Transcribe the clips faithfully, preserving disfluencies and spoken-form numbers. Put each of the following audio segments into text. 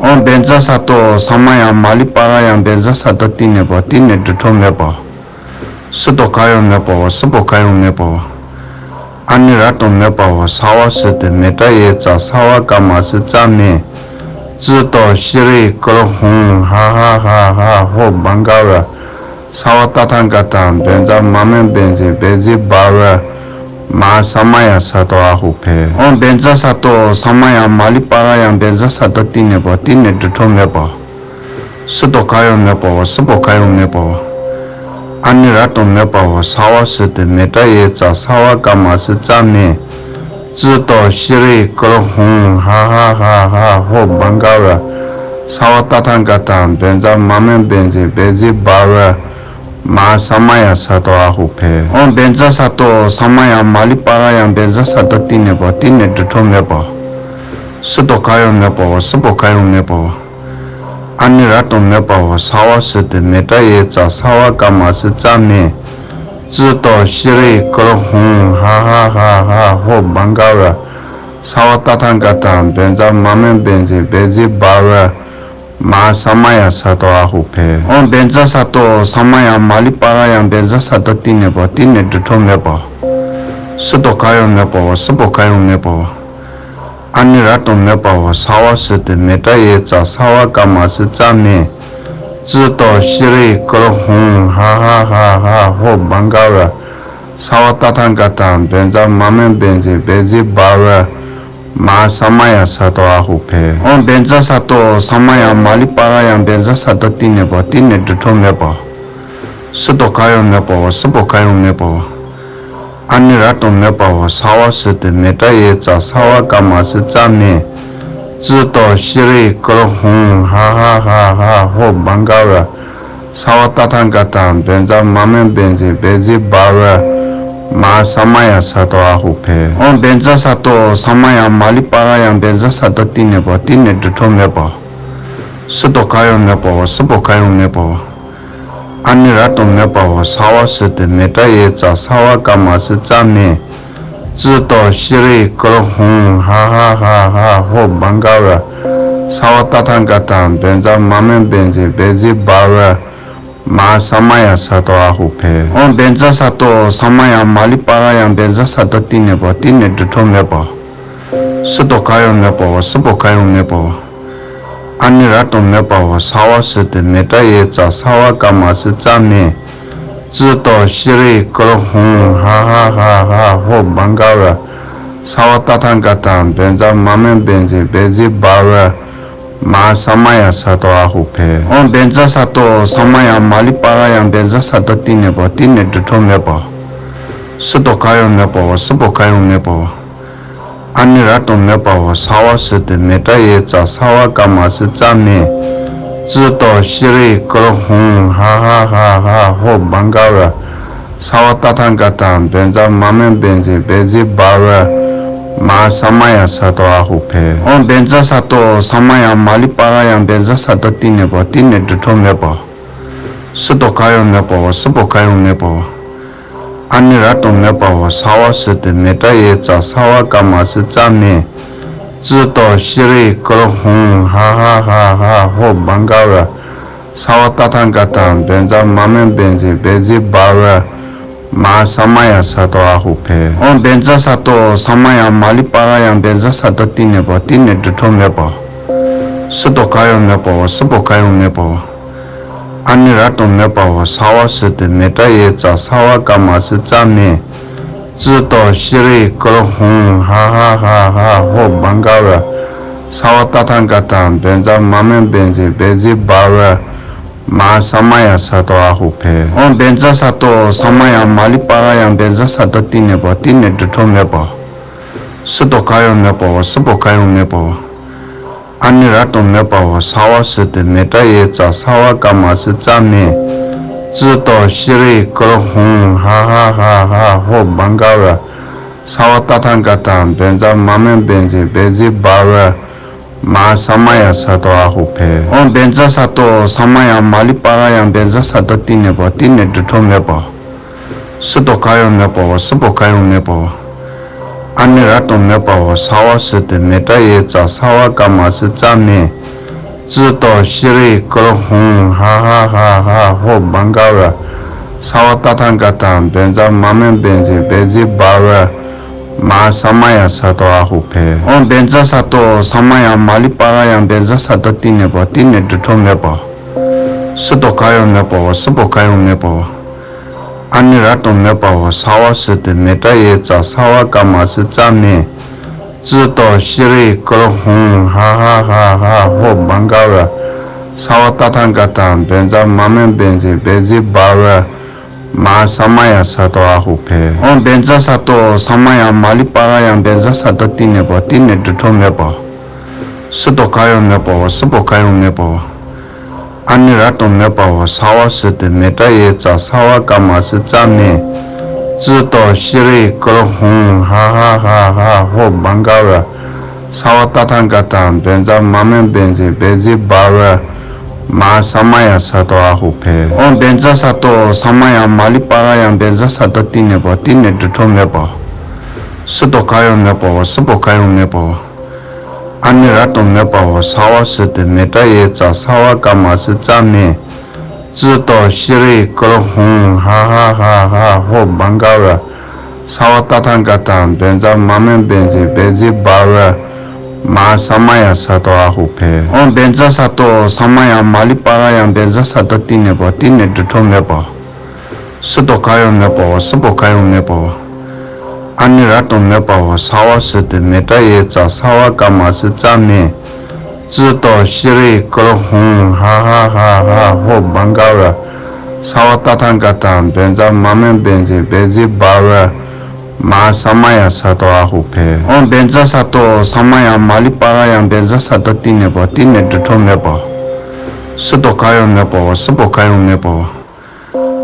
ཨོཾ་བཛྲ་ས་ཏྭ། ས་མ་ཡ་མ་ལི་པ་ར་ཡ་བཛྲ་ས་ཏྭ། ཏི་ནི་པ་ཏི་ནི་དྲི་བྲོ་མེད་པ། སུ་ཏོ་ག་ཡོ་མེད་པའོ། སུ་པོ་ག་ཡོ་མེད་པའོ། ཨ་ནི་ར་ཏོ་མེད་པའོ། ས་བ་སུ་ཏི་མེ་ཏྲ་ཡེ་ཙ། ས་བ་ཀ་མ་སུ་ཙ་མེ། ཙི་ཏོ་ཤྲི་ཀྲོ་ཧུང་ཧ་ཧ་ཧ་ཧ་ཧོ་བྷ་ག་ཝ། ས་བ་ཏ་ཐ་ག་ཏ་བཛྲ་མ་མེ་བཛྲ་བཛྲ་བྷ་ཝ། མ་ས་མ་ཡ་ས་ཏོ་ཨ་ཧུ་ཕེ། ཨོཾ་བཛྲ་ས་ཏྭ། ས་མ་ཡ་མ་ལི་པ་ར་ཡ་བཛྲ་ས་ཏྭ། ཏི་ནི་པ་ཏི་ནི་དྲི་བྲོ་མེད་པ། སུ་ཏོ་ག་ཡོ་མེད་པའོ། སུ་པོ་ག་ཡོ་མེད་པའོ། ཨ་ནི་ར་ཏོ་མེད་པའོ། ས་བ་སུ་ཏི་མེ་ཏྲ་ཡེ་ཙ། ས་བ་ཀ་མ་སུ་ཙ་མེ། ཙི་ཏོ་ཤྲི་ཀྲོ་ཧུང་ཧ་ཧ་ཧ་ཧ་ཧོ་བྷ་ག་ཝ། ས་བ་ཏ་ཐ་ག་ཏ་བཛྲ་མ་མེ་བཛྲ་བཛྲ་བྷ་ཝ། མ་ས་མ་ཡ་ས་ཏོ་ཨ་ཧུ་ཕེ། ཨོཾ་བཛྲ་ས་ཏྭ། ས་མ་ཡ་མ་ལི་པ་ར་ཡ་བཛྲ་ས་ཏྭ། ཏི་ནི་པ་ཏི་ནི་དྲི་བྲོ་མེད་པ། སུ་ཏོ་ག་ཡོ་མེད་པའོ། སུ་པོ་ག་ཡོ་མེད་པའོ། ཨ་ནི་ར་ཏོ་མེད་པའོ། ས་བ་སུ་ཏི་མེ་ཏྲ་ཡེ་ཙ། ས་བ་ཀ་མ་སུ་ཙ་མེ། ཙི་ཏོ་ཤྲི་ཀྲོ་ཧུང་ཧ་ཧ་ཧ་ཧ་ཧོ་བྷ་ག་ཝ། ས་བ་ཏ་ཐ་ག་ཏ་བཛྲ་མ་མེ་བཛྲ་བཛྲ་བྷ་ཝ། མ་ས་མ་ཡ་ས་ཏོ་ཨ་ཧུ་ཕེ། ཨོཾ་བཛྲ་ས་ཏྭ། ས་མ་ཡ་མ་ལི་པ་ར་ཡ་བཛྲ་ས་ཏྭ། ཏི་ནི་པ་ཏི་ནི་དྲི་བྲོ་མེད་པ། སུ་ཏོ་ག་ཡོ་མེད་པའོ། སུ་པོ་ག་ཡོ་མེད་པའོ། ཨ་ནི་ར་ཏོ་མེད་པའོ། ས་བ་སུ་ཏི་མེ་ཏྲ་ཡེ་ཙ། ས་བ་ཀ་མ་སུ་ཙ་མེ། ཙི་ཏོ་ཤྲི་ཀྲོ་ཧུང་ཧ་ཧ་ཧ་ཧ་ཧོ་བྷ་ག་ཝ། ས་བ་ཏ་ཐ་ག་ཏ་བཛྲ་མ་མེ་བཛྲ་བཛྲ་བྷ་ཝ། མ་ས་མ་ཡ་ས་ཏོ་ཨ་ཧུ་ཕེ། ཨོཾ་བཛྲ་ས་ཏྭ། ས་མ་ཡ་མ་ལི་པ་ར་ཡ་བཛྲ་ས་ཏྭ། ཏི་ནི་པ་ཏི་ནི་དྲི་བྲོ་མེད་པ། སུ་ཏོ་ག་ཡོ་མེད་པའོ། སུ་པོ་ག་ཡོ་མེད་པའོ། ཨ་ནི་ར་ཏོ་མེད་པའོ། ས་བ་སུ་ཏི་མེ་ཏྲ་ཡེ་ཙ། ས་བ་ཀ་མ་སུ་ཙ་མེ། ཙི་ཏོ་ཤྲི་ཀྲོ་ཧུང་ཧ་ཧ་ཧ་ཧ་ཧོ་བྷ་ག་ཝ། ས་བ་ཏ་ཐ་ག་ཏ་བཛྲ་མ་མེ་བཛྲ་བཛྲ་བྷ་ཝ། མ་ས་མ་ཡ་ས་ཏོ་ཨ་ཧུ་ཕེ། ཨོཾ་བཛྲ་ས་ཏྭ། ས་མ་ཡ་མ་ལི་པ་ར་ཡ་བཛྲ་ས་ཏྭ། ཏི་ནི་པ་ཏི་ནི་དྲི་བྲོ་མེད་པ། སུ་ཏོ་ག་ཡོ་མེད་པའོ། སུ་པོ་ག་ཡོ་མེད་པའོ། ཨ་ནི་ར་ཏོ་མེད་པའོ། ས་བ་སུ་ཏི་མེ་ཏྲ་ཡེ་ཙ། ས་བ་ཀ་མ་སུ་ཙ་མེ། ཙི་ཏོ་ཤྲི་ཀྲོ་ཧུང་ཧ་ཧ་ཧ་ཧ་ཧོ་བྷ་ག་ཝ། ས་བ་ཏ་ཐ་ག་ཏ་བཛྲ་མ་མེ་བཛྲ་བཛྲ་བྷ་ཝ། མ་ས་མ་ཡ་ས་ཏོ་ཨ་ཧུ་ཕེ། ཨོཾ་བཛྲ་ས་ཏྭ། ས་མ་ཡ་མ་ལི་པ་ར་ཡ་བཛྲ་ས་ཏྭ། ཏི་ནི་པ་ཏི་ནི་དྲི་བྲོ་མེད་པ། སུ་ཏོ་ག་ཡོ་མེད་པའོ། སུ་པོ་ག་ཡོ་མེད་པའོ། ཨ་ནི་ར་ཏོ་མེད་པའོ། ས་བ་སུ་ཏི་མེ་ཏྲ་ཡེ་ཙ། ས་བ་ཀ་མ་སུ་ཙ་མེ། ཙི་ཏོ་ཤྲི་ཀྲོ་ཧུང་ཧ་ཧ་ཧ་ཧ་ཧོ་བྷ་ག་ཝ། ས་བ་ཏ་ཐ་ག་ཏ་བཛྲ་མ་མེ་བཛྲ་བཛྲ་བྷ་ཝ། མ་ས་མ་ཡ་ས་ཏོ་ཨ་ཧུ་ཕེ། ཨོཾ་བཛྲ་ས་ཏྭ། ས་མ་ཡ་མ་ལི་པ་ར་ཡ་བཛྲ་ས་ཏྭ། ཏི་ནི་པ་ཏི་ནི་དྲི་བྲོ་མེད་པ། སུ་ཏོ་ག་ཡོ་མེད་པའོ། སུ་པོ་ག་ཡོ་མེད་པའོ། ཨ་ནི་ར་ཏོ་མེད་པའོ། ས་བ་སུ་ཏི་མེ་ཏྲ་ཡེ་ཙ། ས་བ་ཀ་མ་སུ་ཙ་མེ། ཙི་ཏོ་ཤྲི་ཀྲོ་ཧུང་ཧ་ཧ་ཧ་ཧ་ཧོ་བྷ་ག་ཝ། ས་བ་ཏ་ཐ་ག་ཏ་བཛྲ་མ་མེ་བཛྲ་བཛྲ་བྷ་ཝ། མ་ས་མ་ཡ་ས་ཏོ་ཨ་ཧུ་ཕེ། ཨོཾ་བཛྲ་ས་ཏྭ། ས་མ་ཡ་མ་ལི་པ་ར་ཡ་བཛྲ་ས་ཏྭ། ཏི་ནི་པ་ཏི་ནི་དྲི་བྲོ་མེད་པ། སུ་ཏོ་ག་ཡོ་མེད་པའོ། སུ་པོ་ག་ཡོ་མེད་པའོ། ཨ་ནི་ར་ཏོ་མེད་པའོ། ས་བ་སུ་ཏི་མེ་ཏྲ་ཡེ་ཙ། ས་བ་ཀ་མ་སུ་ཙ་མེ། ཙི་ཏོ་ཤྲི་ཀྲོ་ཧུང་ཧ་ཧ་ཧ་ཧ་ཧོ་བྷ་ག་ཝ། ས་བ་ཏ་ཐ་ག་ཏ་བཛྲ་མ་མེ་བཛྲ་བཛྲ་བྷ་ཝ། མ་ས་མ་ཡ་ས་ཏོ་ཨ་ཧུ་ཕེ། ཨོཾ་བཛྲ་ས་ཏྭ། ས་མ་ཡ་མ་ལི་པ་ར་ཡ་བཛྲ་ས་ཏྭ། ཏི་ནི་པ་ཏི་ནི་དྲི་བྲོ་མེད་པ། སུ་ཏོ་ག་ཡོ་མེད་པའོ། སུ་པོ་ག་ཡོ་མེད་པའོ། ཨ་ནི་ར་ཏོ་མེད་པའོ། ས་བ་སུ་ཏི་མེ་ཏྲ་ཡེ་ཙ། ས་བ་ཀ་མ་སུ་ཙ་མེ། ཙི་ཏོ་ཤྲི་ཀྲོ་ཧུང་ཧ་ཧ་ཧ་ཧ་ཧོ་བྷ་ག་ཝ། ས་བ་ཏ་ཐ་ག་ཏ་བཛྲ་མ་མེ་བཛྲ་བཛྲ་བྷ་ཝ། མ་ས་མ་ཡ་ས་ཏོ་ཨ་ཧུ་ཕེ། ཨོཾ་བཛྲ་ས་ཏྭ། ས་མ་ཡ་མ་ལི་པ་ར་ཡ་བཛྲ་ས་ཏྭ། ཏི་ནི་པ་ཏི་ནི་དྲི་བྲོ་མེད་པ། སུ་ཏོ་ག་ཡོ་མེད་པའོ། སུ་པོ་ག་ཡོ་མེད་པའོ། ཨ་ནི་ར་ཏོ་མེད་པའོ། ས་བ་སུ་ཏི་མེ་ཏྲ་ཡེ་ཙ། ས་བ་ཀ་མ་སུ་ཙ་མེ། ཙི་ཏོ་ཤྲི་ཀྲོ་ཧུང་ཧ་ཧ་ཧ་ཧ་ཧོ་བྷ་ག་ཝ། ས་བ་ཏ་ཐ་ག་ཏ་བཛྲ་མ་མེ་བཛྲ་བཛྲ་བྷ་ཝ། མ་ས་མ་ཡ་ས་ཏོ་ཨ་ཧུ་ཕེ། ཨོཾ་བཛྲ་ས་ཏྭ། ས་མ་ཡ་མ་ལི་པ་ར་ཡ་བཛྲ་ས་ཏྭ། ཏི་ནི་པ་ཏི་ནི་དྲི་བྲོ་མེད་པ། སུ་ཏོ་ག་ཡོ་མེད་པའོ། སུ་པོ་ག་ཡོ་མེད་པའོ། ཨ་ནི་ར་ཏོ་མེད་པའོ། ས་བ་སུ་ཏི་མེ་ཏྲ་ཡེ་ཙ། ས་བ་ཀ་མ་སུ་ཙ་མེ། ཙི་ཏོ་ཤྲཱི་ཀྲོ་ཧུང་ཧ་ཧ་ཧ་ཧ་ཧོ་བྷང་ག་ར། སརྦ་ཏ་ཐཱ་ག་ཏཱ་བཛྲ་མ་མེ་བྱ་ཛི་བྱ་ཛི་བྷ་ཝ་མ་ཧཱ་ས་མ་ཡ་ས་ཏོ་ཨ་ཧུ་ཕེ། ཨོ་བཛྲ་ས་ཏོ་ས་མ་ཡ་མ་ལི་པ་ར་ཡ་བཛྲ་ས་ཏོ་ཏི་ནི་པོ་ཏི་ནི་དྲི་ཁྲོ་མེ་པོ། སུ་ཏོ་ག་ཡོ་མེ་པོ་སུ་པོ་ག་ཡོ་མེ་པོ། ཨ་ནི་ར་ཏོ་མེ་པོ་ས་བ་སི་ཏི་མེ་ཏྲ་ཡེ་ཙ་ས་བ་ཀ་མ་སི་ཙ་མེ། ཙི་ཏོ་ཤྲཱི་ཀྲོ་ཧུང་ཧ་ཧ་ཧ་ཧ་ཧོ་བྷང་ག་ར། སརྦ་ཏ་ཐཱ་ག་ཏཱ་བཛྲ་མ་མེ་བྱ་ཛི་བྱ་ཛི་བྷ་ཝ་མ་ཧཱ་ས་མ་ཡ་ས་ཏོ་ཨ་ཧུ་ཕེ། ཨོ་བཛྲ་ས་ཏོ་ས་མ་ཡ་མ་ལི་པ་ར་ཡ་བཛྲ་ས་ཏོ་ཏི་ནི་པོ་ཏི་ནི་དྲི་ཁྲོ་མེ་པོ། སུ་ཏོ་ག་ཡོ་མེ་པོ་སུ་པོ་ག་ཡོ་མེ་པོ། ཨ་ནི་ར་ཏོ་མེ་པོ་ས་བ་སི་ཏི་མེ་ཏྲ་ཡེ་ཙ་ས་བ་ཀ་མ་སི་ཙ་མེ། ཙི་ཏོ་ཤྲཱི་ཀྲོ་ཧུང་ཧ་ཧ་ཧ་ཧ་ཧོ་བྷང་ག་ར། སརྦ་ཏ་ཐཱ་ག་ཏཱ་བཛྲ་མ་མེ་བྱ་ཛི་བྱ་ཛི་བྷ་ཝ་མ་ཧཱ་ས་མ་ཡ་ས་ཏོ་ཨ་ཧུ་ཕེ། ཨོ་བཛྲ་ས་ཏོ་ས་མ་ཡ་མ་ལི་པ་ར་ཡ་བཛྲ་ས་ཏོ་ཏི་ནི་པོ་ཏི་ནི་དྲི་ཁྲོ་མེ་པོ། སུ་ཏོ་ག་ཡོ་མེ་པོ་སུ་པོ་ག་ཡོ་མེ་པོ། ཨ་ནི་ར་ཏོ་མེ་པོ་ས་བ་སི་ཏི་མེ་ཏྲ་ཡེ་ཙ་ས་བ་ཀ་མ་སི་ཙ་མེ། ཙི་ཏོ་ཤྲཱི་ཀྲོ་ཧུང་ཧ་ཧ་ཧ་ཧ་ཧོ་བྷང་ག་ར། སརྦ་ཏ་ཐཱ་ག་ཏཱ་བཛྲ་མ་མེ་བྱ་ཛི་བྱ་ཛི་བྷ་ཝ་མ་ཧཱ་ས་མ་ཡ་ས་ཏོ་ཨ་ཧུ་ཕེ། ཨོ་བཛྲ་ས་ཏོ་ས་མ་ཡ་མ་ལི་པ་ར་ཡ་བཛྲ་ས་ཏོ་ཏི་ནི་པོ་ཏི་ནི་དྲི་ཁྲོ་མེ་པོ། སུ་ཏོ་ག་ཡོ་མེ་པོ་སུ་པོ་ག་ཡོ་མེ་པོ། ཨ་ནི་ར་ཏོ་མེ་པོ་ས་བ་སི་ཏི་མེ་ཏྲ་ཡེ་ཙ་ས་བ་ཀ་མ་སི་ཙ་མེ། ཙི་ཏོ་ཤྲཱི་ཀྲོ་ཧུང་ཧ་ཧ་ཧ་ཧ་ཧོ་བྷང་ག་ར། སརྦ་ཏ་ཐཱ་ག་ཏཱ་བཛྲ་མ་མེ་བྱ་ཛི་བྱ་ཛི་བྷ་ཝ་མ་ཧཱ་ས་མ་ཡ་ས་ཏོ་ཨ་ཧུ་ཕེ། ཨོ་བཛྲ་ས་ཏོ་ས་མ་ཡ་མ་ལི་པ་ར་ཡ་བཛྲ་ས་ཏོ་ཏི་ནི་པོ་ཏི་ནི་དྲི་ཁྲོ་མེ་པོ། སུ་ཏོ་ག་ཡོ་མེ་པོ་སུ་པོ་ག་ཡོ་མེ་པོ།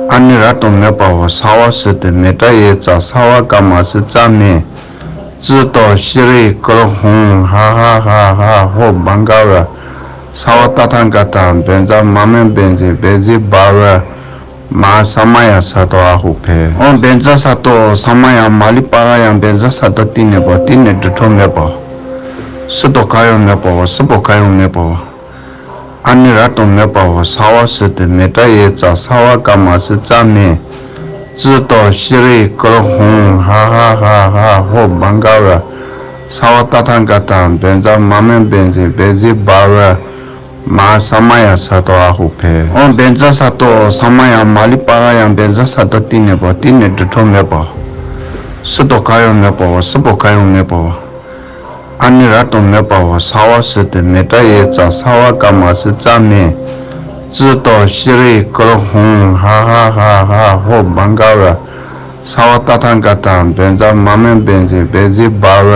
ཨ་ནི་ར་ཏོ་མེ་པོ་ས་བ་སི་ཏི་མེ་ཏྲ་ཡེ་ཙ་ས་བ་ཀ་མ་སི་ཙ་མེ། ཙི་ཏོ་ཤྲཱི་ཀྲོ་ཧུང་ཧ་ཧ་ཧ་ཧ་ཧོ་བྷང་ག་ར། སརྦ་ཏ་ཐཱ་ག་ཏཱ་བཛྲ་མ་མེ་བྱ་ཛི་བྱ་ཛི་བྷ་ཝ་མ་ཧཱ་ས་མ་ཡ་ས་ཏོ་ཨ་ཧུ་ཕེ། ཨོ་བཛྲ་ས་ཏོ་ས་མ་ཡ་མ་ལི་པ་ར་ཡ་བཛྲ་ས་ཏོ་ཏི་ནི་པོ་ཏི་ནི་དྲི་ཁྲོ་མེ་པོ། སུ་ཏོ་ག་ཡོ་མེ་པོ་སུ་པོ་ག་ཡོ་མེ་པོ། ཨ་ནི་ར་ཏོ་མེ་པོ་ས་བ་སི་ཏི་མེ་ཏྲ་ཡེ་ཙ་ས་བ་ཀ་མ་སི་ཙ་མེ། ཙི་ཏོ་ཤྲཱི་ཀྲོ་ཧུང་ཧ་ཧ་ཧ་ཧ་ཧོ་བྷང་ག་ར། སརྦ་ཏ་ཐཱ་ག་ཏཱ་བཛྲ་མ་མེ་བྱ་ཛི་བྱ་ཛི་བྷ་ཝ་མ་ཧཱ་ས་མ་ཡ་ས་ཏོ་ཨ་ཧུ་ཕེ། ཨོ་བཛྲ་ས་ཏོ་ས་མ་ཡ་མ་ལི་པ་ར་ཡ་བཛྲ་ས་ཏོ་ཏི་ནི་པོ་ཏི་ནི་དྲི་ཁྲོ་མེ་པོ། སུ་ཏོ་ག་ཡོ་མེ་པོ་སུ་པོ་ག་ཡོ་མེ་པོ། ཨ་ནི་ར་ཏོ་མེ་པོ་ས་བ་སི་ཏི་མེ་ཏྲ་ཡེ་ཙ་ས་བ་ཀ་མ་སི་ཙ་མེ། ཙི་ཏོ་ཤྲཱི་ཀྲོ་ཧུང་ཧ་ཧ་ཧ་ཧ་ཧོ་བྷང་ག་ར། སརྦ་ཏ་ཐཱ་ག་ཏཱ་བཛྲ་མ་མེ་བྱ་ཛི་བྱ་ཛི་བྷ་ཝ་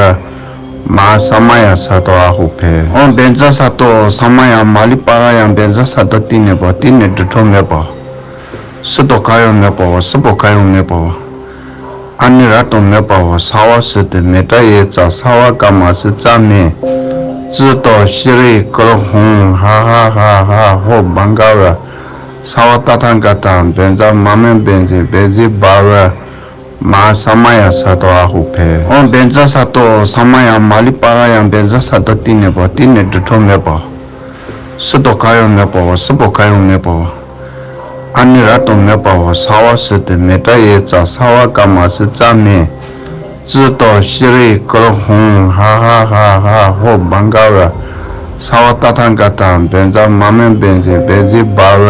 མ་ཧཱ་ས་མ་ཡ་ས་ཏོ་ཨ་ཧུ་ཕེ། ཨོ་བཛྲ་ས་ཏོ་ས་མ་ཡ་མ་ལི་པ་ར་ཡ་བཛྲ་ས་ཏོ་ཏི་ནི་པོ་ཏི་ནི་དྲི་ཁྲོ་མེ་པོ། སུ་ཏོ་ག་ཡོ་མེ་པོ་སུ་པོ་ག་ཡོ་མེ་པོ། ཨ་ནི་ར་ཏོ་མེ་པོ་ས་བ་སི་ཏི་མེ་ཏྲ་ཡེ་ཙ་ས་བ་ཀ་མ་སི་ཙ་མེ། ཙི་ཏོ་ཤྲཱི་ཀྲོ་ཧུང་ཧ་ཧ་ཧ་ཧ་ཧོ་བྷང་ག་ར། སརྦ་ཏ་ཐཱ་ག་ཏཱ་བཛྲ་མ་མེ་བྱ་ཛི་བྱ་ཛི་བྷ་ཝ་མ་ཧཱ་ས་མ་ཡ་ས་ཏོ་ཨ་ཧུ་ཕེ། ཨོ་བཛྲ་ས་ཏོ་ས་མ་ཡ་མ་ལི་པ་ར་ཡ་བཛྲ་ས་ཏོ་ཏི་ནི་པོ་ཏི་ནི་དྲི་ཁྲོ་མེ་པོ། སུ་ཏོ་ག་ཡོ་མེ་པོ་སུ་པོ་ག་ཡོ་མེ་པོ། ཨ་ནི་ར་ཏོ་མེ་པོ་ས་བ་སི་ཏི་མེ་ཏྲ་ཡེ་ཙ་ས་བ་ཀ་མ་སི་ཙ་མེ། ཙི་ཏོ་ཤྲཱི་ཀྲོ་ཧུང་ཧ་ཧ་ཧ་ཧ་ཧོ་བྷང་ག་ར། སརྦ་ཏ་ཐཱ་ག་ཏཱ་བཛྲ་མ་མེ་བྱ་ཛི་བྱ་ཛི་བྷ་ཝ་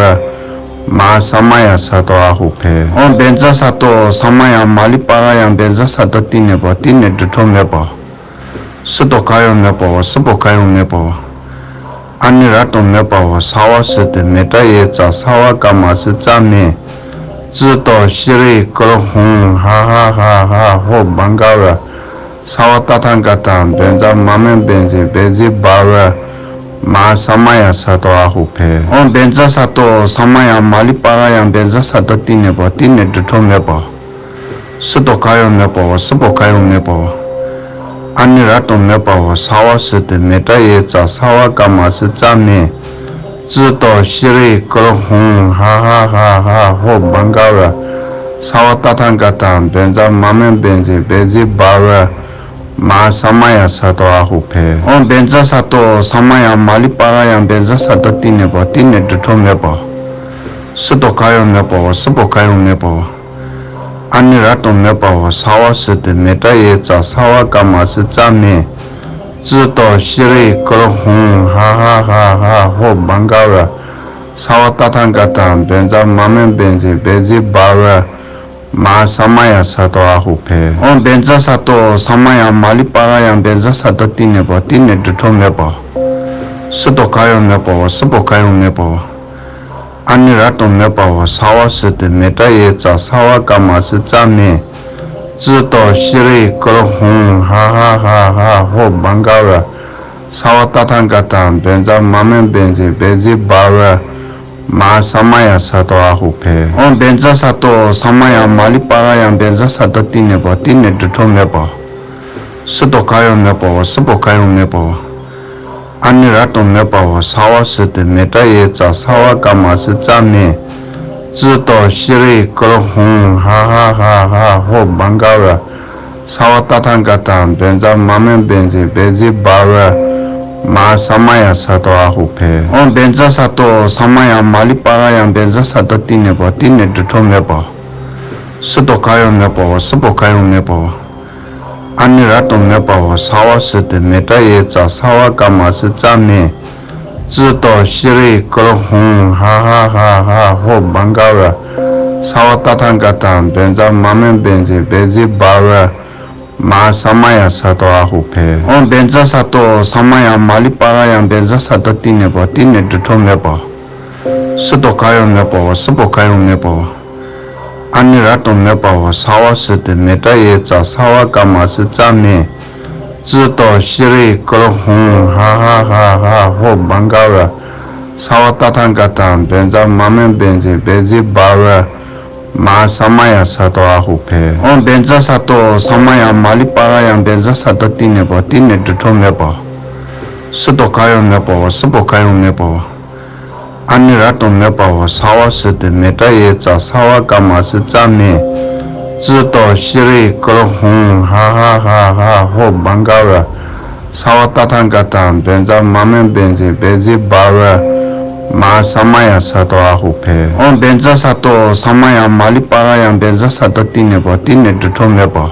མ་ཧཱ་ས་མ་ཡ་ས་ཏོ་ཨ་ཧུ་ཕེ། ཨོ་བཛྲ་ས་ཏོ་ས་མ་ཡ་མ་ལི་པ་ར་ཡ་བཛྲ་ས་ཏོ་ཏི་ནི་པོ་ཏི་ནི་དྲི་ཁྲོ་མེ་པོ། སུ་ཏོ་ག་ཡོ་མེ་པོ་སུ་པོ་ག་ཡོ་མེ་པོ། ཨ་ནི་ར་ཏོ་མེ་པོ་ས་བ་སི་ཏི་མེ་ཏྲ་ཡེ་ཙ་ས་བ་ཀ་མ་སི་ཙ་མེ། ཙི་ཏོ་ཤྲཱི་ཀྲོ་ཧུང་ཧ་ཧ་ཧ་ཧ་ཧོ་བྷང་ག་ར། སརྦ་ཏ་ཐཱ་ག་ཏཱ་བཛྲ་མ་མེ་བྱ་ཛི་བྱ་ཛི་བྷ་ཝ་མ་ཧཱ་ས་མ་ཡ་ས་ཏོ་ཨ་ཧུ་ཕེ། ཨོ་བཛྲ་ས་ཏོ་ས་མ་ཡ་མ་ལི་པ་ར་ཡ་བཛྲ་ས་ཏོ་ཏི་ནི་པོ་ཏི་ནི་དྲི་ཁྲོ་མེ་པོ། སུ་ཏོ་ག་ཡོ་མེ་པོ་སུ་པོ་ག་ཡོ་མེ་པོ། ཨ་ནི་ར་ཏོ་མེ་པོ་ས་བ་སི་ཏི་མེ་ཏྲ་ཡེ་ཙ་ས་བ་ཀ་མ་སི་ཙ་མེ། ཙི་ཏོ་ཤྲཱི་ཀྲོ་ཧུང་ཧ་ཧ་ཧ་ཧ་ཧོ་བྷང་ག་ར། སརྦ་ཏ་ཐཱ་ག་ཏཱ་བཛྲ་མ་མེ་བྱ་ཛི་བྱ་ཛི་བྷ་ཝ་ མ་ས་མ་ཡ་ས་ཏོ་ཨ་ཧུ་ཕེ། ཨོཾ་བཛྲ་ས་ཏོ་ས་མ་ཡ་མ་ལི་པ་ར་ཡ་བཛྲ་ས་ཏོ་ཏི་ནི་པ་ཏི་ནི་དྲི་ཁྲོ་མེ་པ། སུ་ཏོ་ག་ཡོ་མེ་པ་བ། སུ་པོ་ག་ཡོ་མེ་པ་བ། ཨ་ནི་ར་ཏོ་མེ་པ་བ། ས་བ་སུ་ཏི་མེ་ཏྲ་ཡེ་ཙ་ས་བ་ཀ་མ་སུ་ཙ་མེ། ཙི་ཏོ་ཤི་རི་ཀྲོ་ཧུང་ཧ་ཧ་ཧ་ཧ་ཧོ་བང་ག་བ། ས་བ་ཏ་ཐང་ཀ་ཏ་བཛྲ་མ་མེ་བཛྲ་བཛྲ་བ་བ། མ་ས་མ་ཡ་ས་ཏོ་ཨ་ཧུ་ཕེ། ཨོཾ་བཛྲ་ས་ཏོ་ས་མ་ཡ་མ་ལི་པ་ར་ཡ་བཛྲ་ས་ཏོ་ཏི་ནི་པ་ཏི་ནི་དྲི་ཁྲོ་མེ་པ། སུ་ཏོ་ག་ཡོ་མེ་པ་བ། སུ་པོ་ག་ཡོ་མེ་པ་བ། ཨ་ནི་ར་ཏོ་མེ་པ་བ། ས་བ་སུ་ཏི་མེ་ཏྲ་ཡེ་ཙ་ས་བ་ཀ་མ་སུ་ཙ་མེ། ཙི་ཏོ་ཤི་རི་ཀྲོ་ཧུང་ཧ་ཧ་ཧ་ཧ་ཧོ་བང་ག་བ། ས་བ་ཏ་ཐང་ཀ་ཏ་བཛྲ་མ་མེ་བཛྲ་བཛྲ་བ་བ། མ་ས་མ་ཡ་ས་ཏོ་ཨ་ཧུ་ཕེ། ཨོཾ་བཛྲ་ས་ཏོ་ས་མ་ཡ་མ་ལི་པ་ར་ཡ་བཛྲ་ས་ཏོ་ཏི་ནི་པ་ཏི་ནི་དྲི་ཁྲོ་མེ་པ། སུ་ཏོ་ག་ཡོ་མེ་པ་བ། སུ་པོ་ག་ཡོ་མེ་པ་བ། ཨ་ནི་ར་ཏོ་མེ་པ་བ། ས་བ་སུ་ཏི་མེ་ཏྲ་ཡེ་ཙ་ས་བ་ཀ་མ་སུ་ཙ་མེ། ཙི་ཏོ་ཤི་རི་ཀྲོ་ཧུང་ཧ་ཧ་ཧ་ཧ་ཧོ་བང་ག་བ། ས་བ་ཏ་ཐང་ཀ་ཏ་བཛྲ་མ་མེ་བཛྲ་བཛྲ་བ་བ། མ་ས་མ་ཡ་ས་ཏོ་ཨ་ཧུ་ཕེ། ཨོཾ་བཛྲ་ས་ཏོ་ས་མ་ཡ་མ་ལི་པ་ར་ཡ་བཛྲ་ས་ཏོ་ཏི་ནི་པ་ཏི་ནི་དྲི་ཁྲོ་མེ་པ། སུ་ཏོ་ག་ཡོ་མེ་པ་བ། སུ་པོ་ག་ཡོ་མེ་པ་བ། ཨ་ནི་ར་ཏོ་མེ་པ་བ། ས་བ་སུ་ཏི་མེ་ཏྲ་ཡེ་ཙ་ས་བ་ཀ་མ་སུ་ཙ་མེ། ཙི་ཏོ་ཤི་རི་ཀྲོ་ཧུང་ཧ་ཧ་ཧ་ཧ་ཧོ་བང་ག་བ། ས་བ་ཏ་ཐང་ཀ་ཏ་བཛྲ་མ་མེ་བཛྲ་བཛྲ་བ་བ། མ་ས་མ་ཡ་ས་ཏོ་ཨ་ཧུ་ཕེ། ཨོཾ་བཛྲ་ས་ཏོ་ས་མ་ཡ་མ་ལི་པ་ར་ཡ་བཛྲ་ས་ཏོ་ཏི་ནི་པ་ཏི་ནི་དྲི་ཁྲོ་མེ་པ། སུ་ཏོ་ག་ཡོ་མེ་པ་བ། སུ་པོ་ག་ཡོ་མེ་པ་བ། ཨ་ནི་ར་ཏོ་མེ་པ་བ། ས་བ་སུ་ཏི་མེ་ཏྲ་ཡེ་ཙ་ས་བ་ཀ་མ་སུ་ཙ་མེ། ཙི་ཏོ་ཤི་རི་ཀྲོ་ཧུང་ཧ་ཧ་ཧ་ཧ་ཧོ་བང་ག་བ། ས་བ་ཏ་ཐང་ཀ་ཏ་བཛྲ་མ་མེ་བཛྲ་བཛྲ་བ་བ། མ་ས་མ་ཡ་ས་ཏོ་ཨ་ཧུ་ཕེ། ཨོཾ་བཛྲ་ས་ཏོ་ས་མ་ཡ་མ་ལི་པ་ར་ཡ་བཛྲ་ས་ཏོ་ཏི་ནི་པ་ཏི་ནི་དྲི་ཁྲོ་མེ་པ། སུ་ཏོ་ག་ཡོ་མེ་པ་བ། སུ་པོ་ག་ཡོ་མེ་པ་བ། ཨ་ནི་ར་ཏོ་མེ་པ་བ། ས་བ་སུ་ཏི་མེ་ཏྲ་ཡེ་ཙ་ས་བ་ཀ་མ་སུ་ཙ་མེ། ཙི་ཏོ་ཤི་རི་ཀྲོ་ཧུང་ཧ་ཧ་ཧ་ཧ་ཧོ་བང་ག་བ། ས་བ་ཏ་ཐང་ཀ་ཏ་བཛྲ་མ་མེ་བཛྲ་བཛྲ་བ་བ། མ་ས་མ་ཡ་ས་ཏོ་ཨ་ཧུ་ཕེ། ཨོཾ་བཛྲ་ས་ཏོ་ས་མ་ཡ་མ་ལི་པ་ར་ཡ་བཛྲ་ས་ཏོ་ཏི་ནི་པ་ཏི་ནི་དྲི་ཁྲོ་མེ་པ།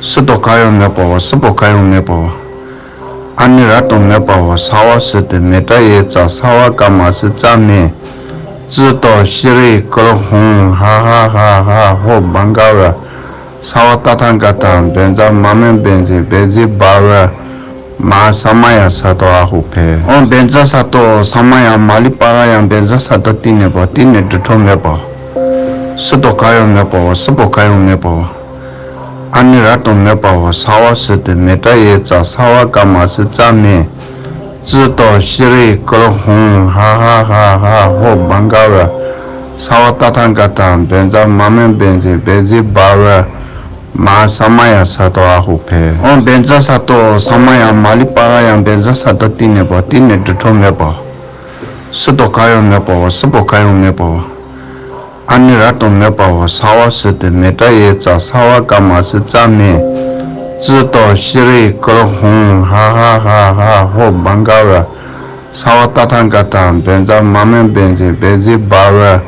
སུ་ཏོ་ག་ཡོ་མེ་པ་བ། སུ་པོ་ག་ཡོ་མེ་པ་བ། ཨ་ནི་ར་ཏོ་མེ་པ་བ། ས་བ་སུ་ཏི་མེ་ཏྲ་ཡེ་ཙ་ས་བ་ཀ་མ་སུ་ཙ་མེ། ཙི་ཏོ་ཤི་རི་ཀྲོ་ཧུང་ཧ་ཧ་ཧ་ཧ་ཧོ་བང་ག་བ། ས་བ་ཏ་ཐང་ཀ་ཏ་བཛྲ་མ་མེ་བཛྲ་བཛྲ་བ་བ། མ་ས་མ་ཡ་ས་ཏོ་ཨ་ཧུ་ཕེ། ཨོཾ་བཛྲ་ས་ཏོ་ས་མ་ཡ་མ་ལི་པ་ར་ཡ་བཛྲ་ས་ཏོ་ཏི་ནི་པ་ཏི་ནི་དྲི་ཁྲོ་མེ་པ། སུ་ཏོ་ག་ཡོ་མེ་པ་བ། སུ་པོ་ག་ཡོ་མེ་པ་བ། ཨ་ནི་ར་ཏོ་མེ་པ་བ། ས་བ་སུ་ཏི་མེ་ཏྲ་ཡེ་ཙ་ས་བ་ཀ་མ་སུ་ཙ་མེ། ཙི་ཏོ་ཤི་རི་ཀྲོ་ཧུང་ཧ་ཧ་ཧ་ཧ་ཧོ་བང་ག་བ། ས་བ་ཏ་ཐང་ཀ་ཏ་བཛྲ་མ་མེ་བཛྲ་བཛྲ་བ་བ། མ་ས་མ་ཡ་ས་ཏོ་ཨ་ཧུ་ཕེ། ཨོཾ་བཛྲ་ས་ཏོ་ས་མ་ཡ་མ་ལི་པ་ར་ཡ་བཛྲ་ས་ཏོ་ཏི་ནི་པ་ཏི་ནི་དྲི་ཁྲོ་མེ་པ། སུ་ཏོ་ག་ཡོ་མེ་པ་བ། སུ་པོ་ག་ཡོ་མེ་པ་བ། ཨ་ནི་ར་ཏོ་མེ་པ་བ། ས་བ་སུ་ཏི་མེ་ཏྲ་ཡེ་ཙ་ས་བ་ཀ་མ་སུ་ཙ་མེ། ཙི་ཏོ་ཤི་རི་ཀྲོ་ཧུང་ཧ་ཧ་ཧ་ཧ་ཧོ་བང་ག་བ། ས་བ་ཏ་ཐང་ཀ་ཏ་བཛྲ་མ་མེ་བཛྲ་བཛྲ་བ་བ།